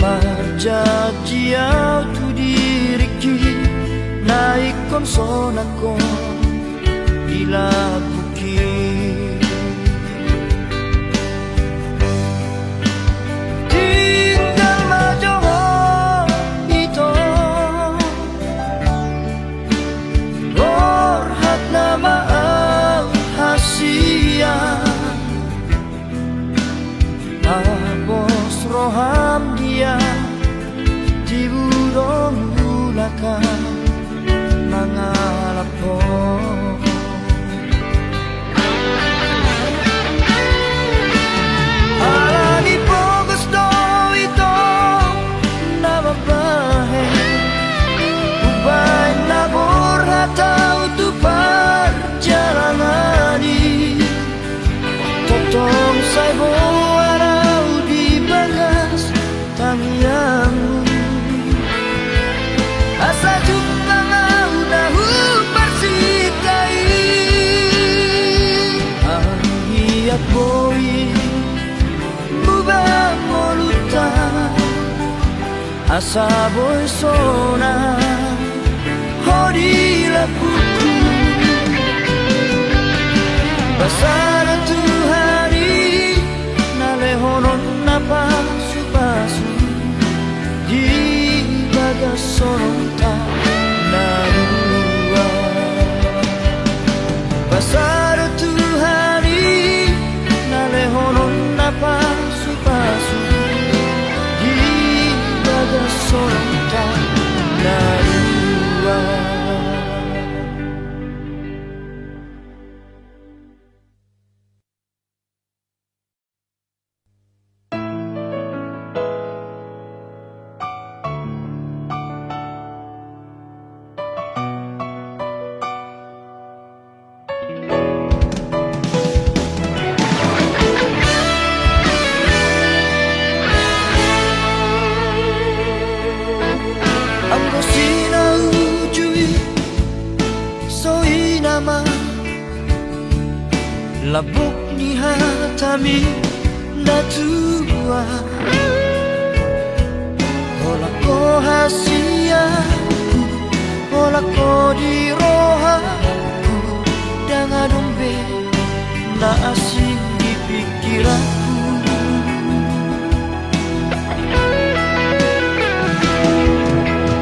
marjanji ahu tu diringki, na ingkon sonang ho di lambungki. Tinggal ma jo ho ito, borhat nama ahu hasian. Tapos roham dia, tibu do mulak ahu mangalap ho. Alani pogos do ito na mambahen, umbahen na borhat ahu tu parjalanan i. Tongtong sai boan ahu di bagas tangiangmu, asa jumpang ahu na huparsinta i. Anggiat boi muba ngolunta, asa boi sonang ho di lambungku. Pasada Tuhan i na lehonon na pasupasu di bagas holongta na dua. Pasada Tuhan i na lehonon na pasupasu di bagas holongta na dua. Lambok ni hatami na tua. Holan ho hasianku, holan ho di rohangku, ndang adong be na asing di pingkiranku.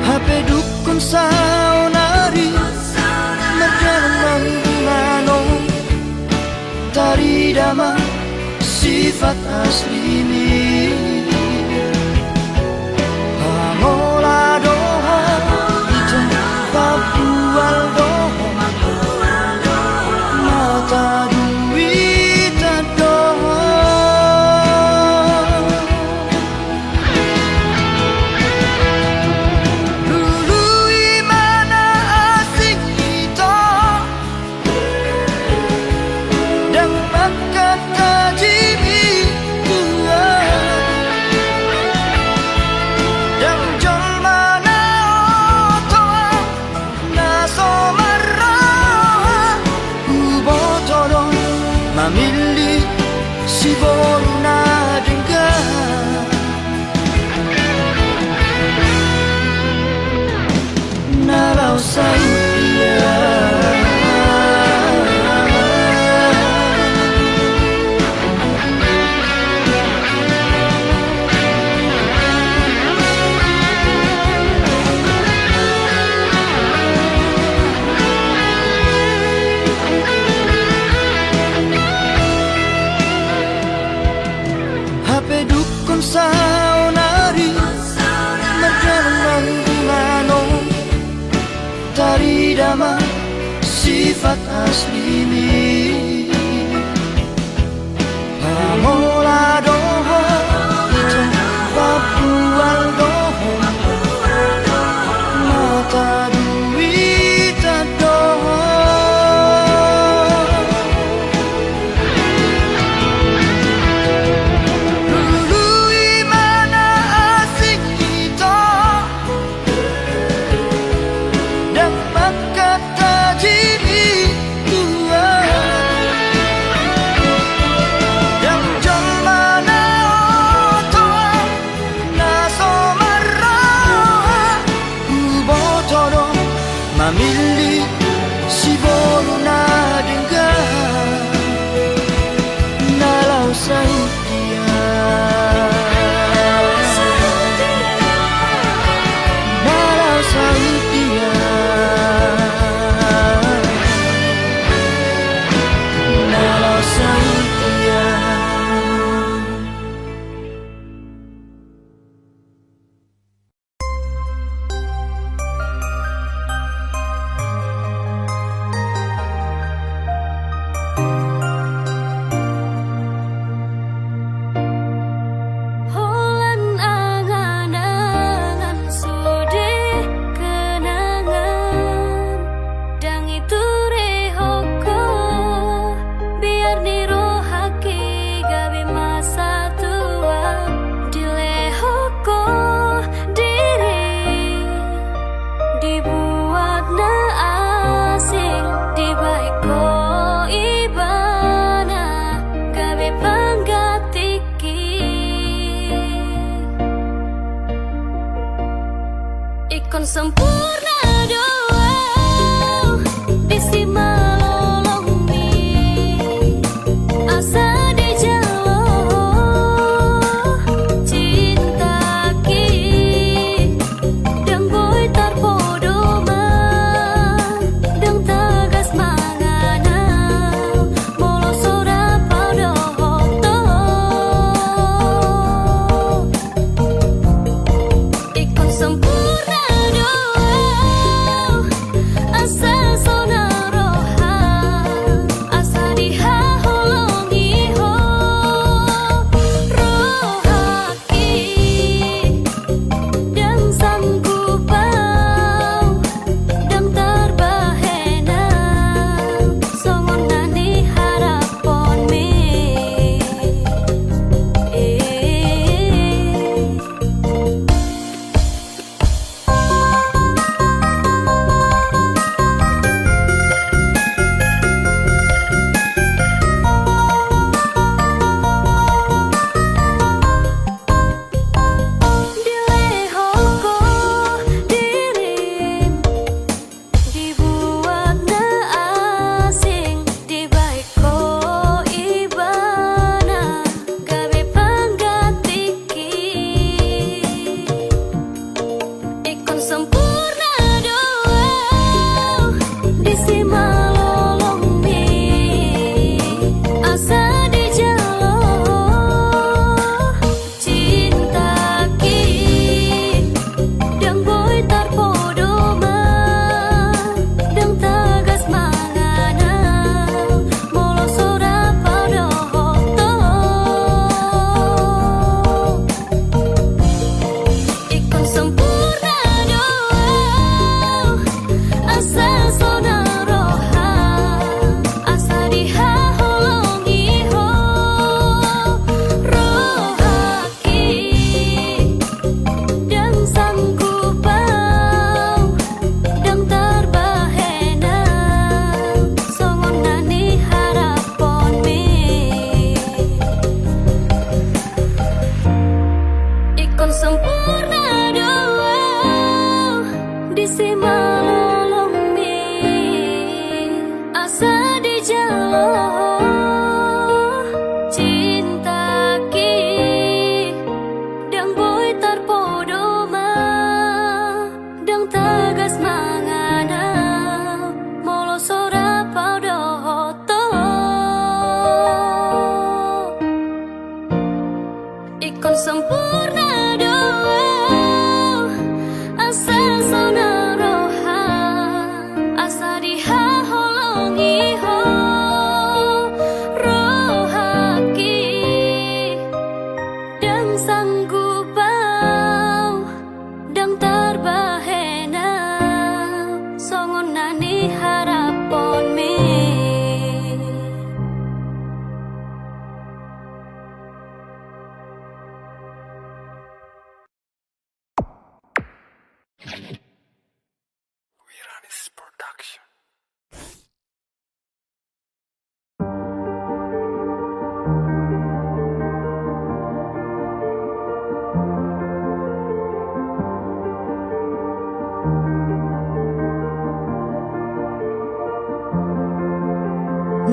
Hape dungkon saonari mardalan mangulahon tarida ma sifat aslimi. Hamola do ho, ito pabual do ho, mata duitan do ho. Lului ma na asing ito. Ndang mangkatajimi tua. Ndang jolma na oto na so marroha. Huboto do mamillit siboru na denggan. Na laho saut ia. Hape dungkon saonari mardalan mangulahon tarida ma sifat aslimi. Hamola do ho, ito pabual do ho, mata duitan do ho. Lului ma na asing ito. Ndang mangkatajimi tua. Ndang jolma na oto na so marroha. Huboto do mamillit siboru na denggan. Na laho saut ia. Na laho saut ia. Na laho saut ia. Holan angan-angan sude kenangan. Ndang iture ho, biar ni rohangki gabe masa tua. Dilehon ho diri, dibuat na asing, dibahen ho ibana gabe panggantingki. Ingkon sempurna do au disi malolongmi, asa dijalo cintaki. Ndang boi tarpodoman, ndang tagas mangan au molo so rap au dohot ho. Ingkon sempurna do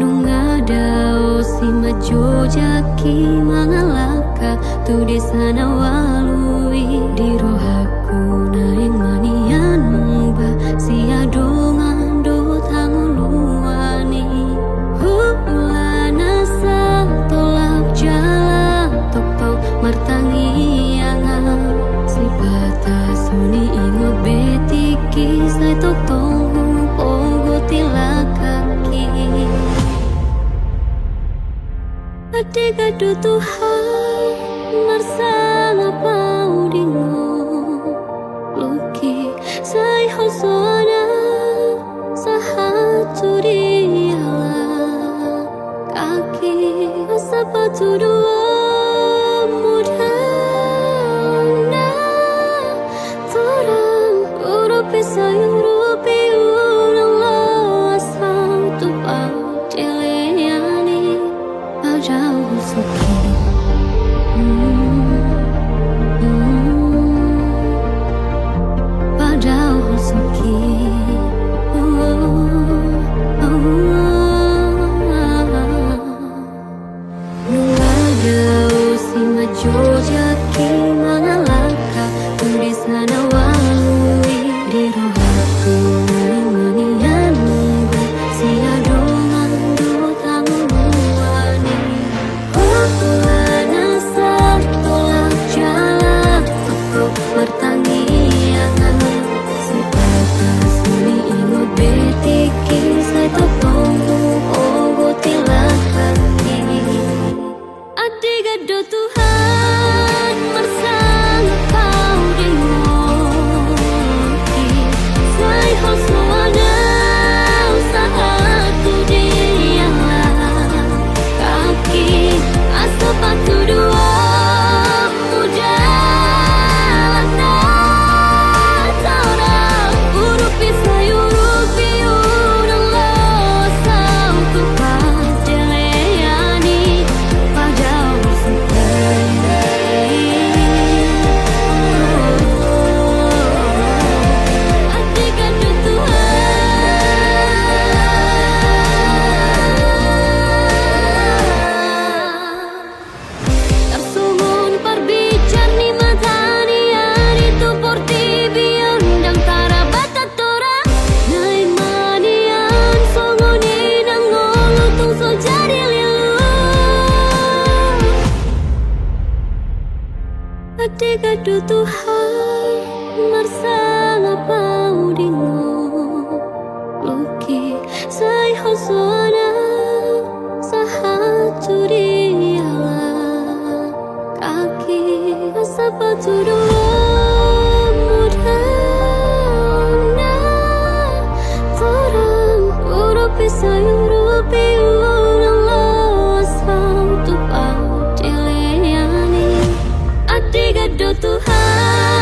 Nga dao si manjojaki mangalangka tu desa na ualu i. Di rohangku naeng ma nian muba sian dongan dohot hangoluan i. Hulana satolap jala tongtong martangiangan. Sipata songon i ingot be tingki sai tongtong huongoti langkangki. Andigan do Tuhan marsangap ahu di ngolungki, sai holsoan ahu sahat tu di langkangki. Asa patuduhonmu dalan na torang, urupi sai urupi, unang loas ahu tu pardelean i. Padahal soki, hmm, hmm, padahal soki, oh, oh, oh, oh. Nunga dao si manjojaki mangalangka tu desa na ualu i. Di rohangku naeng ma nian muba sian dongan dohot hangoluan i. Hulana satolap jala tongtong martangiangan. Sipata songon i ingot be tingki sai tongtong huongoti langkangki. Andigan do Tuhan marsangap ahu di ngolungki, sai holsoan ahu sahat tu di langkangki. Asa patuduhonmu dalan na torang, urupi sai urupi, unang loas ahu tu pardelean i. Padahal soki, andigan do Tuhan. Tarsongon parbicar ni mata ni ari tu portibi on, ndang tarbatas torang. Naeng ma nian songon i, nang ngolu tung so jadi lilu. Andigan do Tuhan marsangap ahu di ngolungki, sai holsoan ahu sahat tu di langkangki. Asa patuduhonmu dalan na torang, urupi sai urupi, unang loas ahu tu pardelean i. Andigan do Tuhan.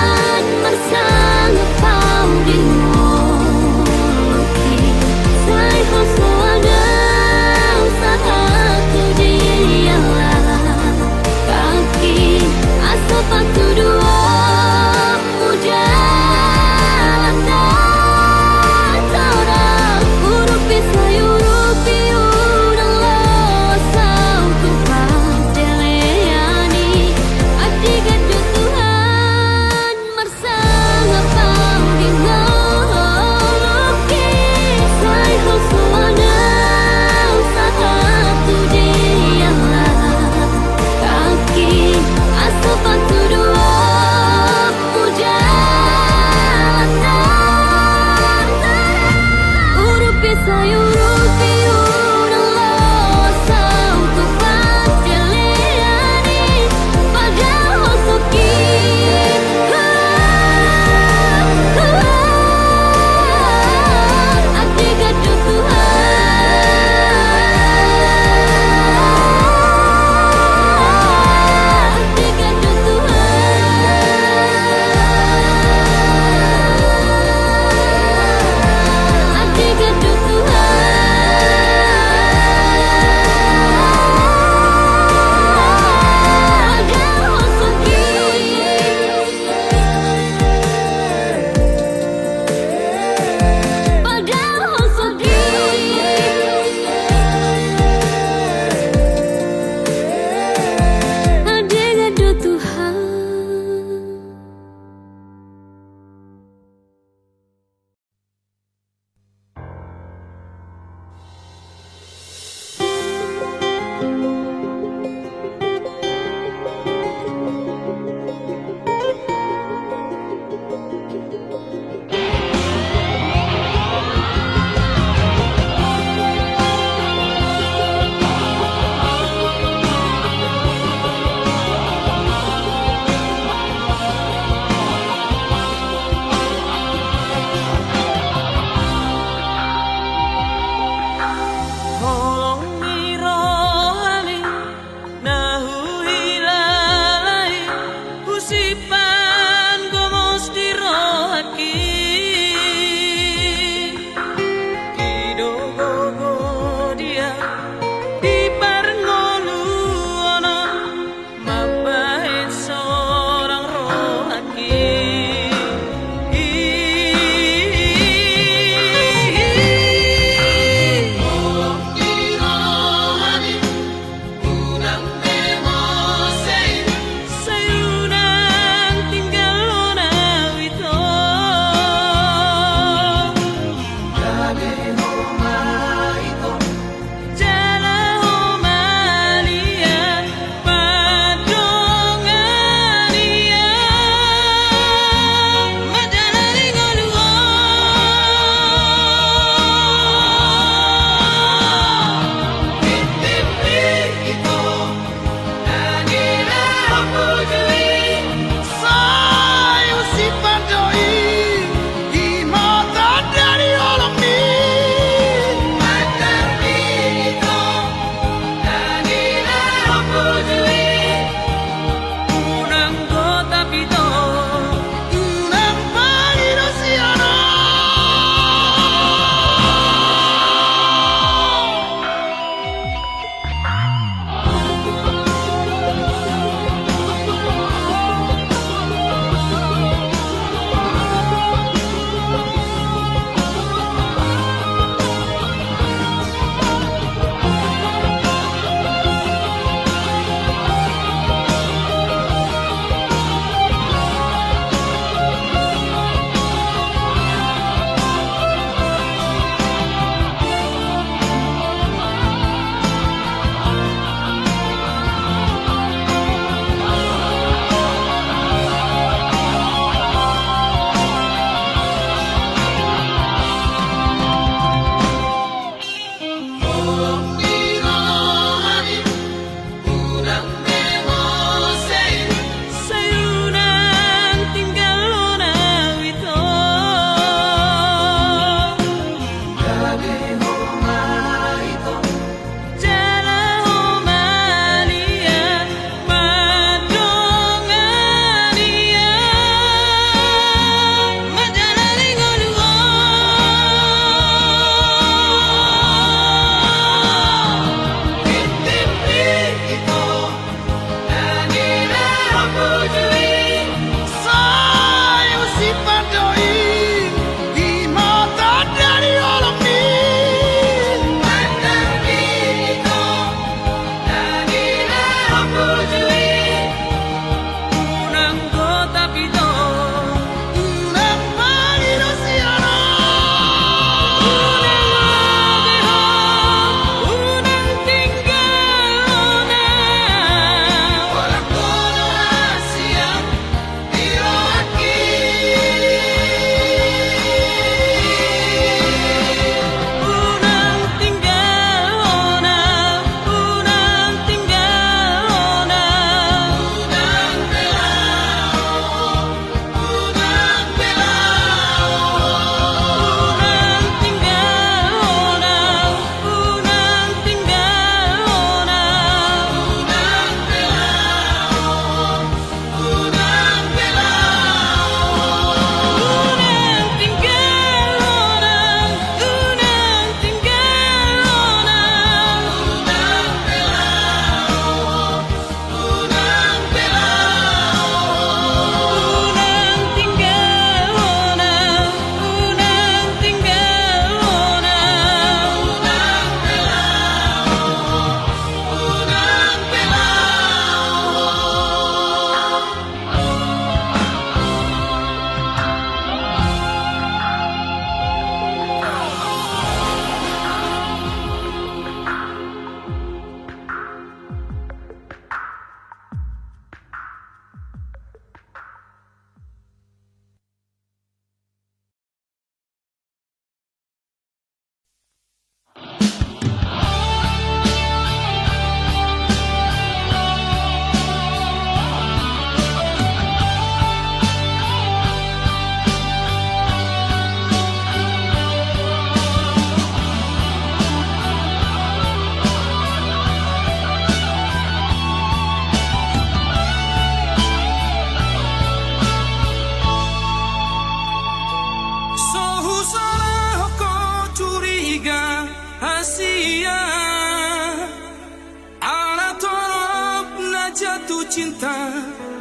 Cinta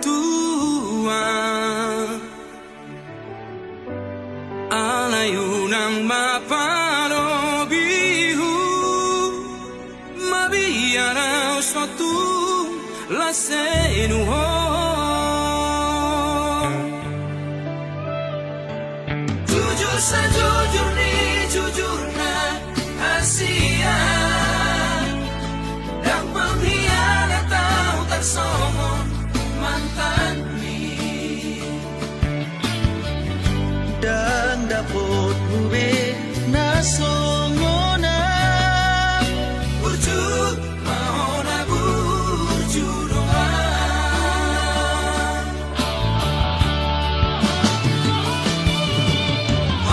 Tuhan. Alai unang ma palobi hu, mabiar ahu so tung las henu ho. Jujur sajujur ni jujurna, hasian, ndang penghianat ahu tarsongon mantanmi. Ndang dapot hu be na songon ahu. Burju ma hona, burju do ahu.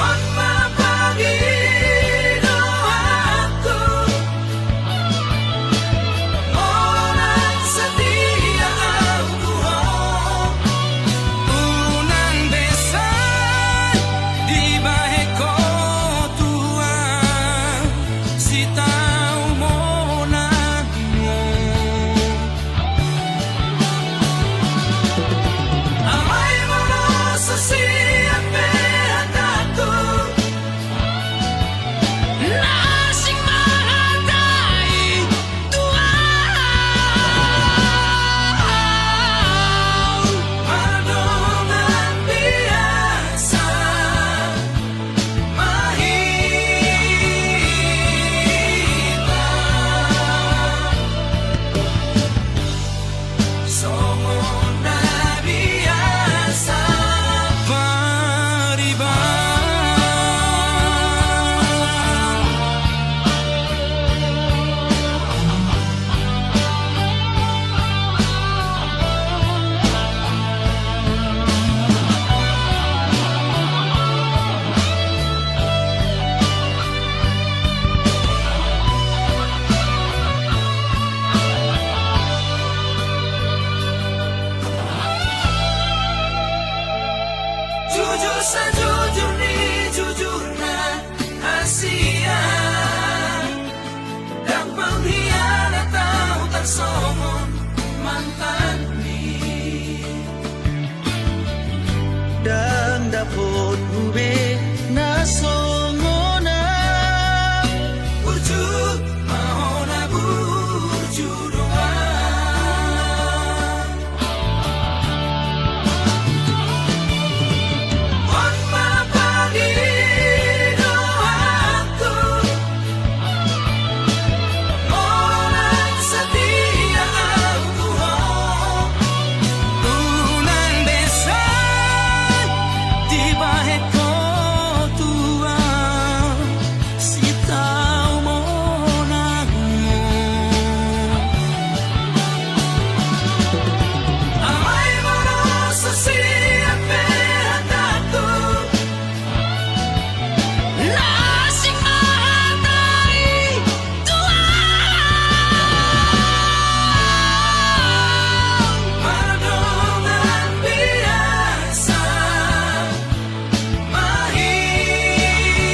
On ma pangidoanku. Unang setia ahu tu ho. Unang be sai dibahen ho Tuhan sitau monang. Alai molo so sian pe hatangku, na asing ma hatai tu ahu. Mardongan biasa ma hita. Songon na biasa pariban. Jujur sajujur ni jujurna, hasian, ndang penghianat ahu tarsongon mantanmi. Ndang dapot hu be na songon ahu. Burju ma hona, burju do ahu. On ma pangidoanku. Unang setia ahu tu ho. Unang be sai dibahen ho Tuhan sitau monang. Alai molo so sian pe hatangku, na asing ma hatai tu ahu. Mardongan biasa ma hita.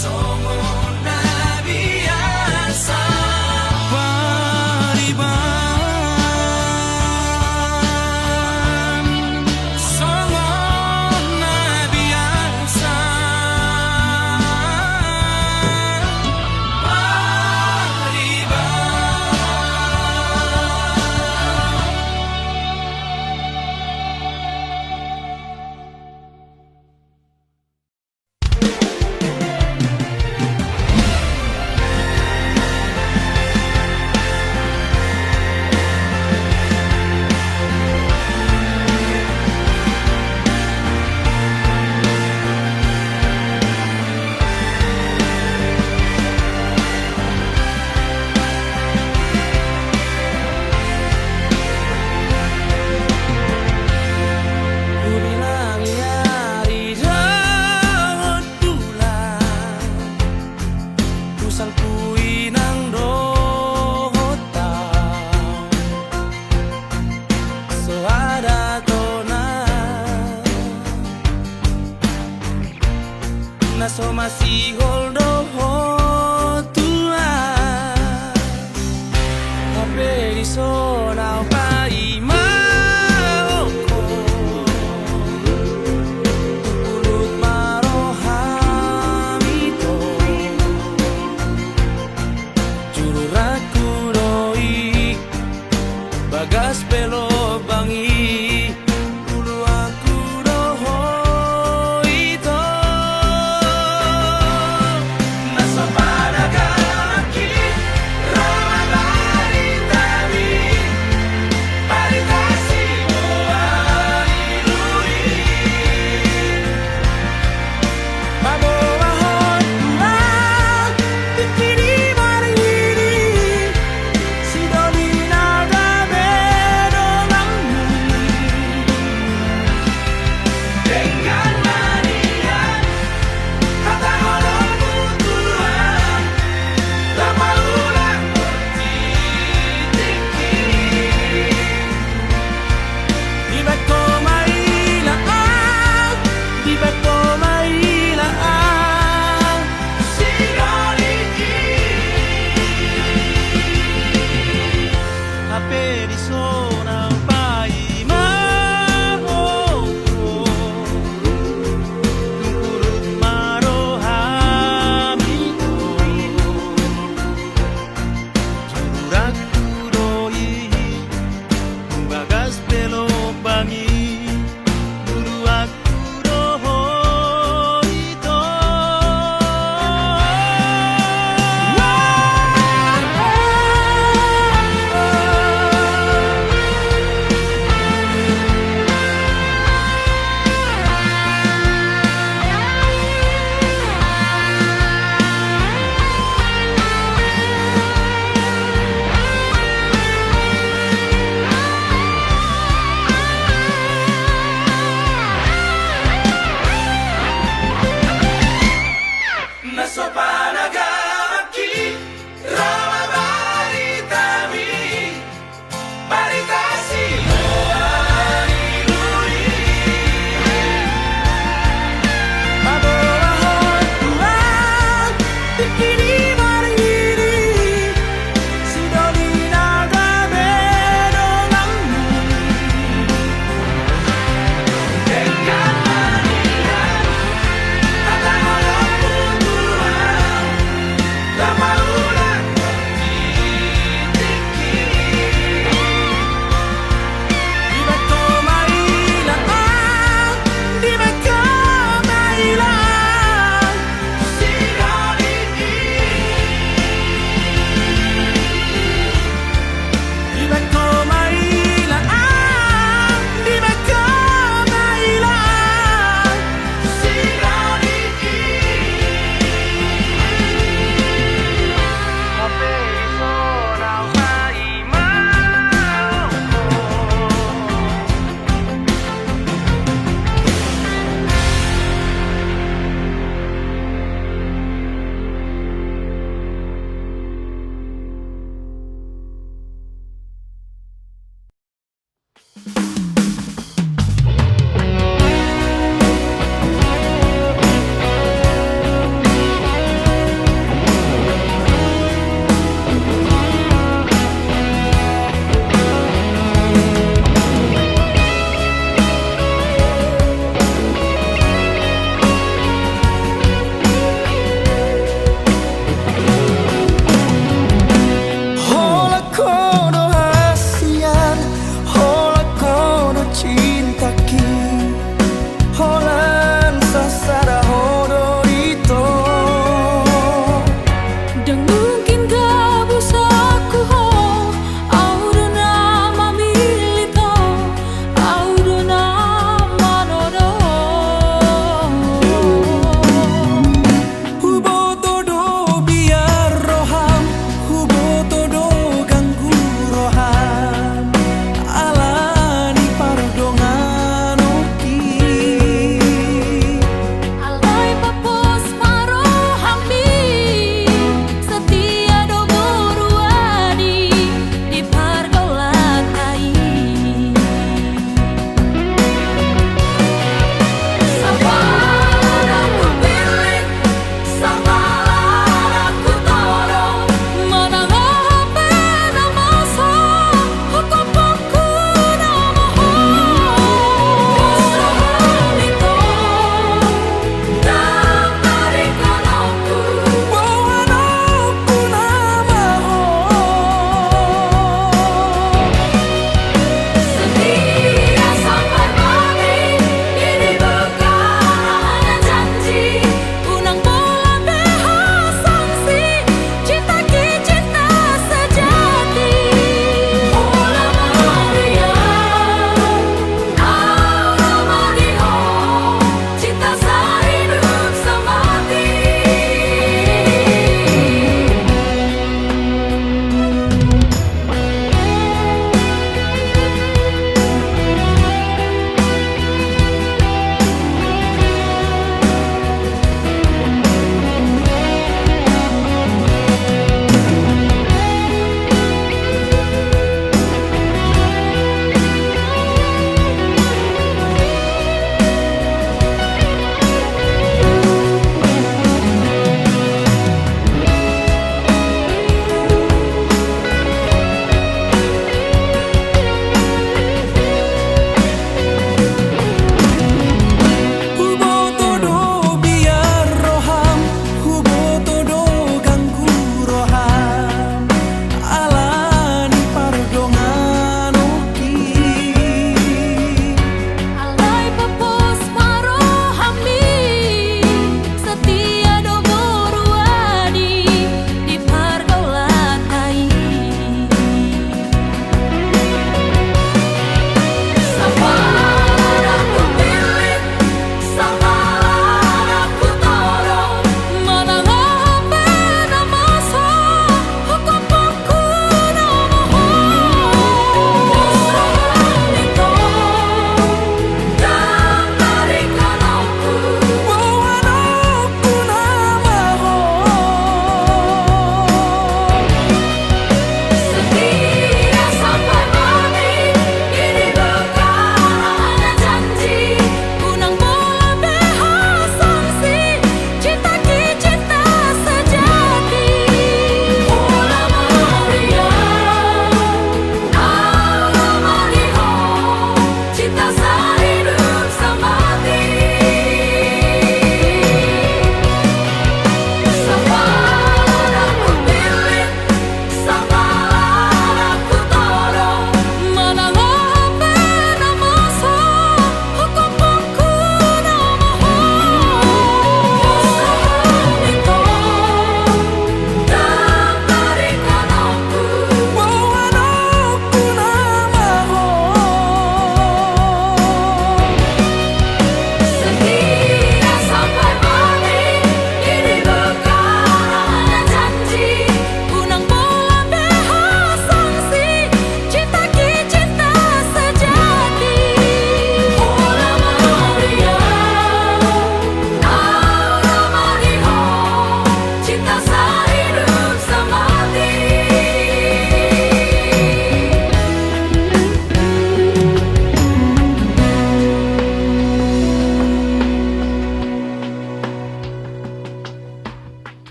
Songon na biasa pariban. Songon na biasa pariban. Hubilangi ari dohot bulan, tu salpu inang dohot au, so ada tona na so masihol dohot tu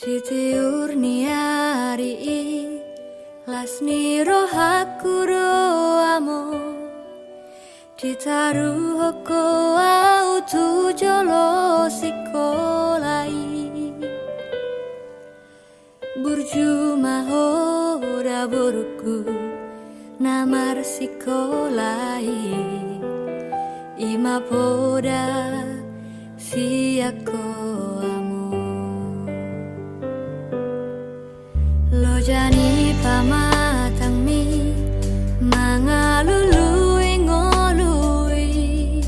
Di tiur ni ari i, las ni rohangku do among, ditaruhon ho au tu jolo sikola i. Burju ma ho da borungku na marsikola i, i ma poda sian ho among. Loja ni pamatangmi mangalului ngolu i,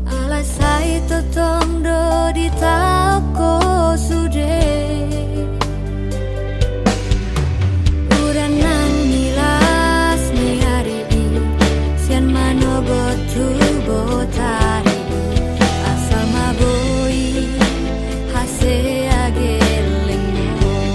ala sai tongtong do ditaon ho sude. Udan nang ni las ni ari i, sian manogot tu botari, asal ma boi hasea gellengmon.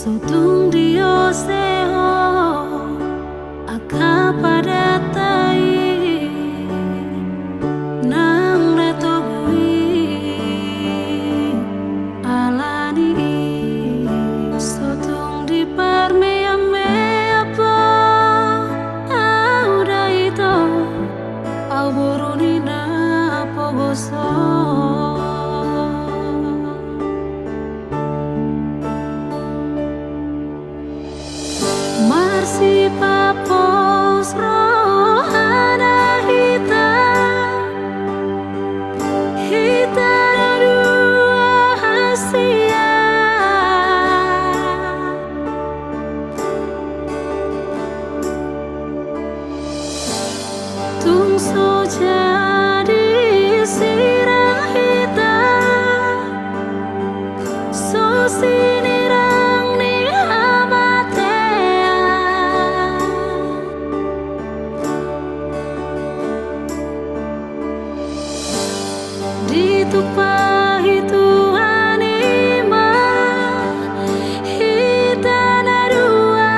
So tung diose ho angka padanta i, nang na togu i. Alani i so tung diparmeammeam ho ahu da ito, ahu boru ni na pogos ho. Marsipampos rohana hita, hita na dua hasea. Tung so jadi sirang hita, so sinirang ni hamatean. Ditumpahi Tuhan i ma hita na dua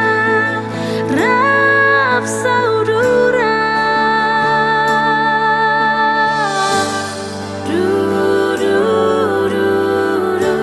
rap saudara. Du, du, du, du.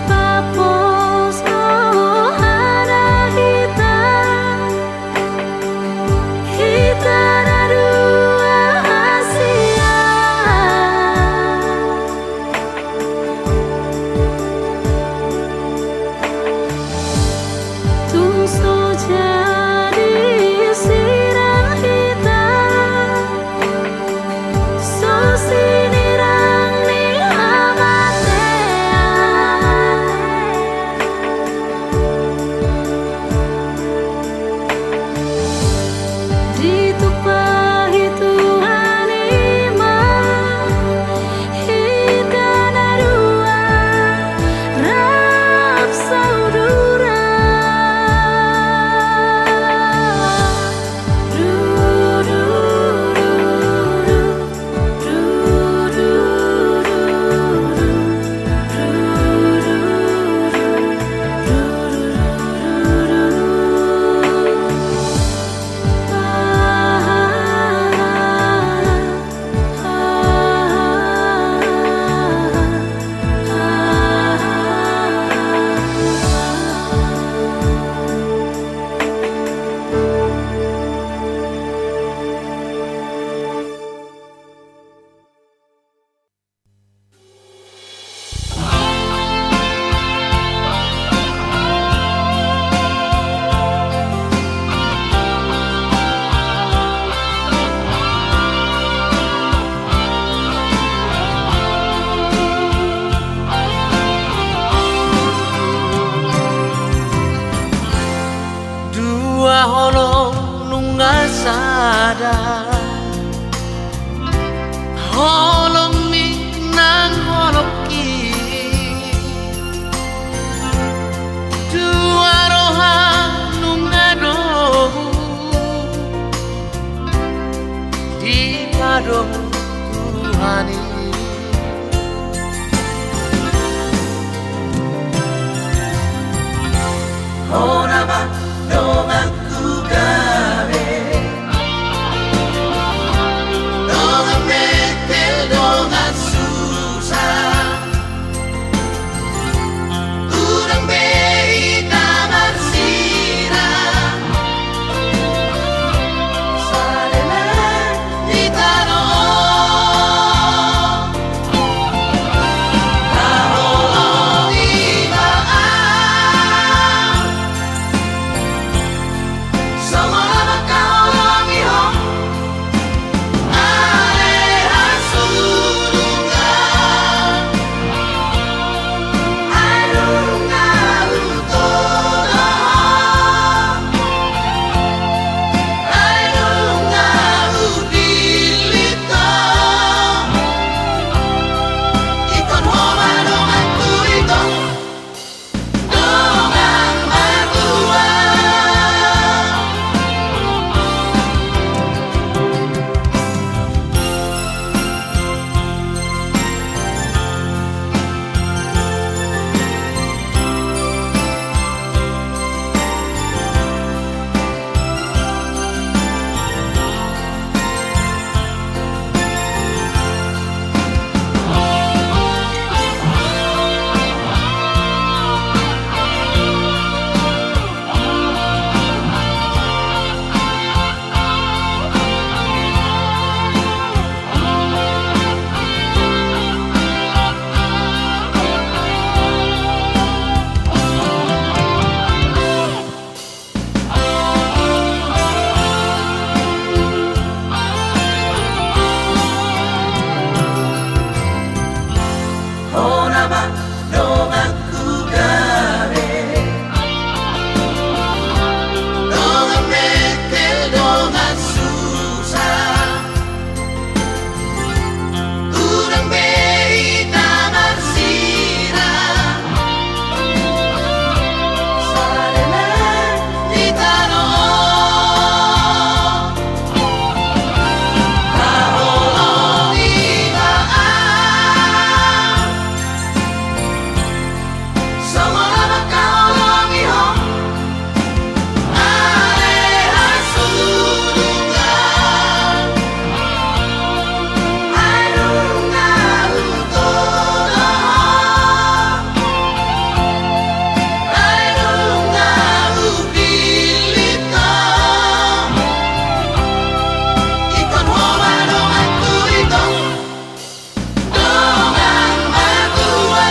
Marsipampos rohana hita, hita na dua hasea. Tung so jadi sirang hita, so sinirang ni hamatean. Ditumpahi Tuhan i ma hita na dua rap saudara. Dua holong nunga sada, holongmi nang holongki. Dua roha nunga dohot dipadomu Tuhan i. Donganku gabe, dongan mengkel, dongan susah. Hurang be hita marsilang, saleleng hita do. Haholongi ma au, songon na mangkaholongi ho. Ale hasudungan, ai nunga hutolong ho, ai nunga hupillit ho. Ingkon ho ma donganku ito. Dongan matua,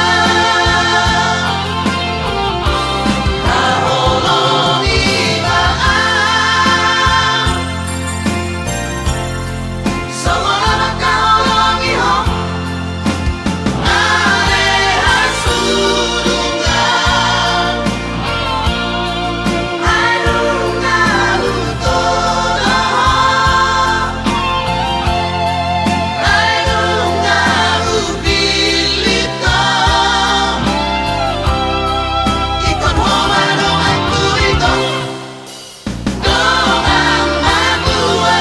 haholongi ma au, songon na mangkaholongi ho. Ale hasudungan, ai nunga hutolong ho, ai nunga hupillit ho. Ingkon ho ma donganku ito. Dongan matua,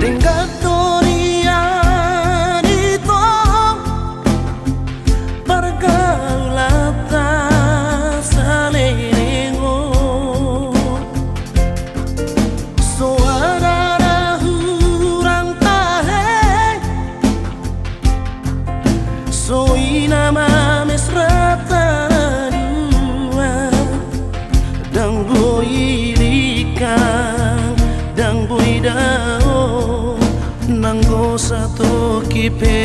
denggan do nian ito pargaulanta saleleng on. So adong hurang tahe, so i na mamesrata na dua. Ndang boi dingkang, ndang boi dao, nanggo satoki pe.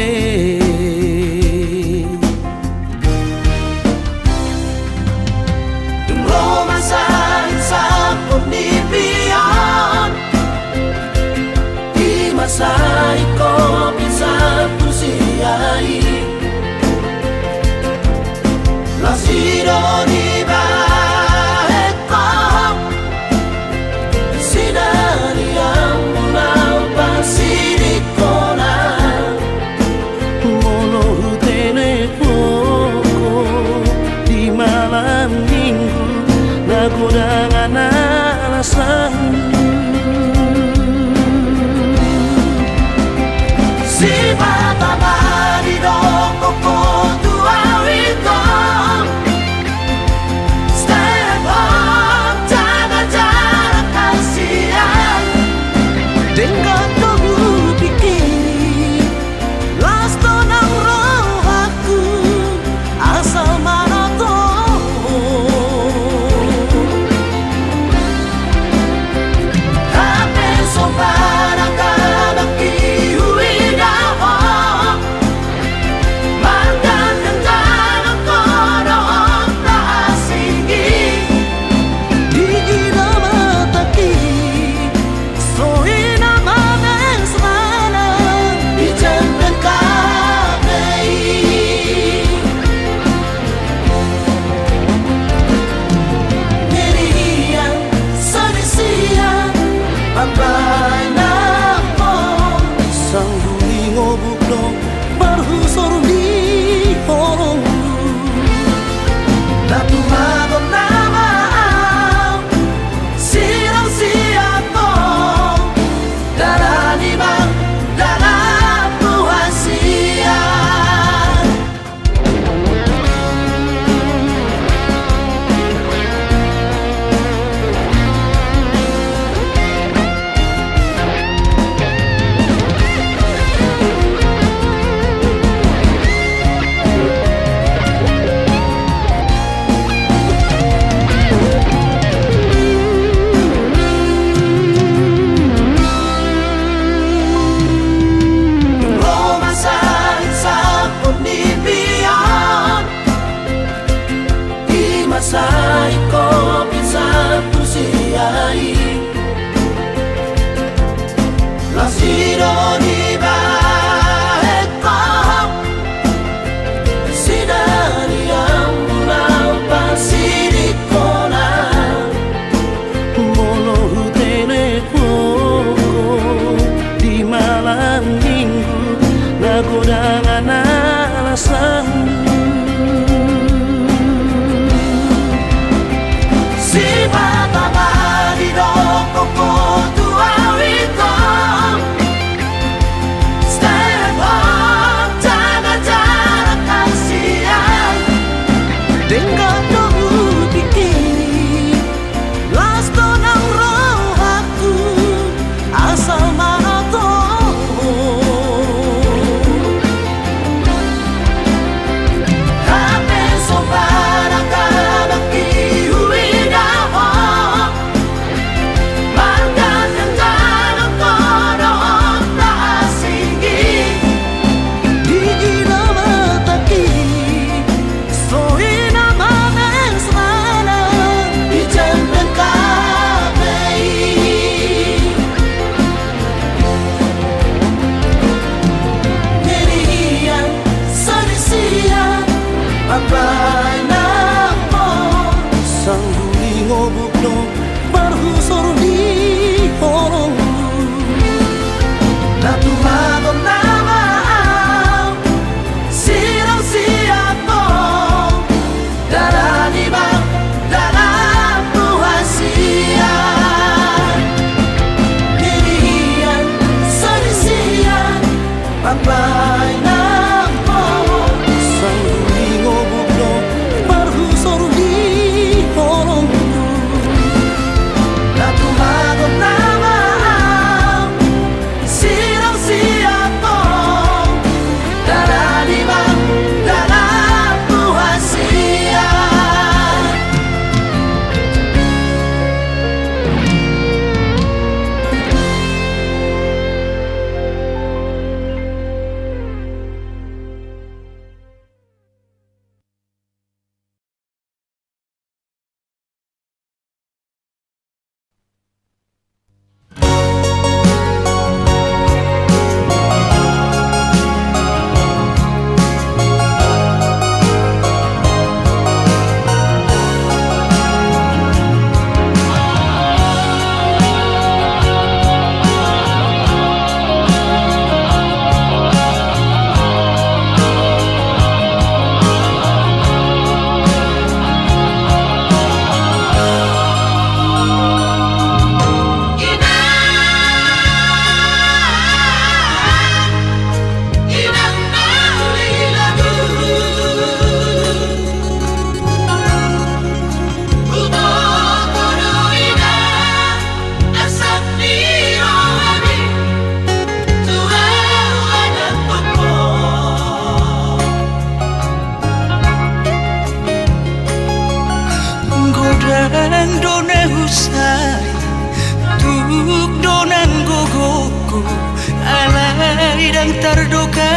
Dung ro ma sahit sampur ni pion, i ma sahit kopi sampur siahi. Las i do dibahen ho, sidari amuna pasidinghon. Molo hutelepon ho di malam minggu, na godang alasan. Sipata ma didok ho tu au ito, stay at home, jaga jarak, kasihan. Denggan do hupikiri, las do nang rohangku, asal manoto. Hape so barang halak i huida ho, margandang-gandang ho dohot na asing i. Di ida matangki, so i na mamesrana, di jemben hape i. Ngeri hian, sadisian, ambai na po. Sangguling obuk do parhusor ni holongku. Na tumagon nama au, sirang sian ho, dalani ma dalan Tuhan sian. Sidoni bahen ho, sidari ambunau pasiding hona. Molo hutelepon ho di malam minggu, na godang alasanmu. Sipata ma didok ho tu au ito, stay at home, jaga jarak, kasihan. Denggan do hupingkiri, las do nang rohangku, asal ma ho. Hape so pernah kabaen huida ho, margantang jaga ho dohot na asing i. Di ida matangki, so i na mames rana, di jendel hape i. Ngerian sadisian, ambai nang ho. Sangguling obuk do parhusor ni holongmu. Na tumagon nama au, sirang siap ho. Dalani ma dalan Tuhan sian. Dirian, sadisian, ambai nang ho. Sangguling obuk do parhusor ni holongmu. Na tumagon nama au, sirang siap ho. Dalani ma dalan Tuhan sian. Godang do na husari, tuk do nang gogongku, alai ndang tardokani.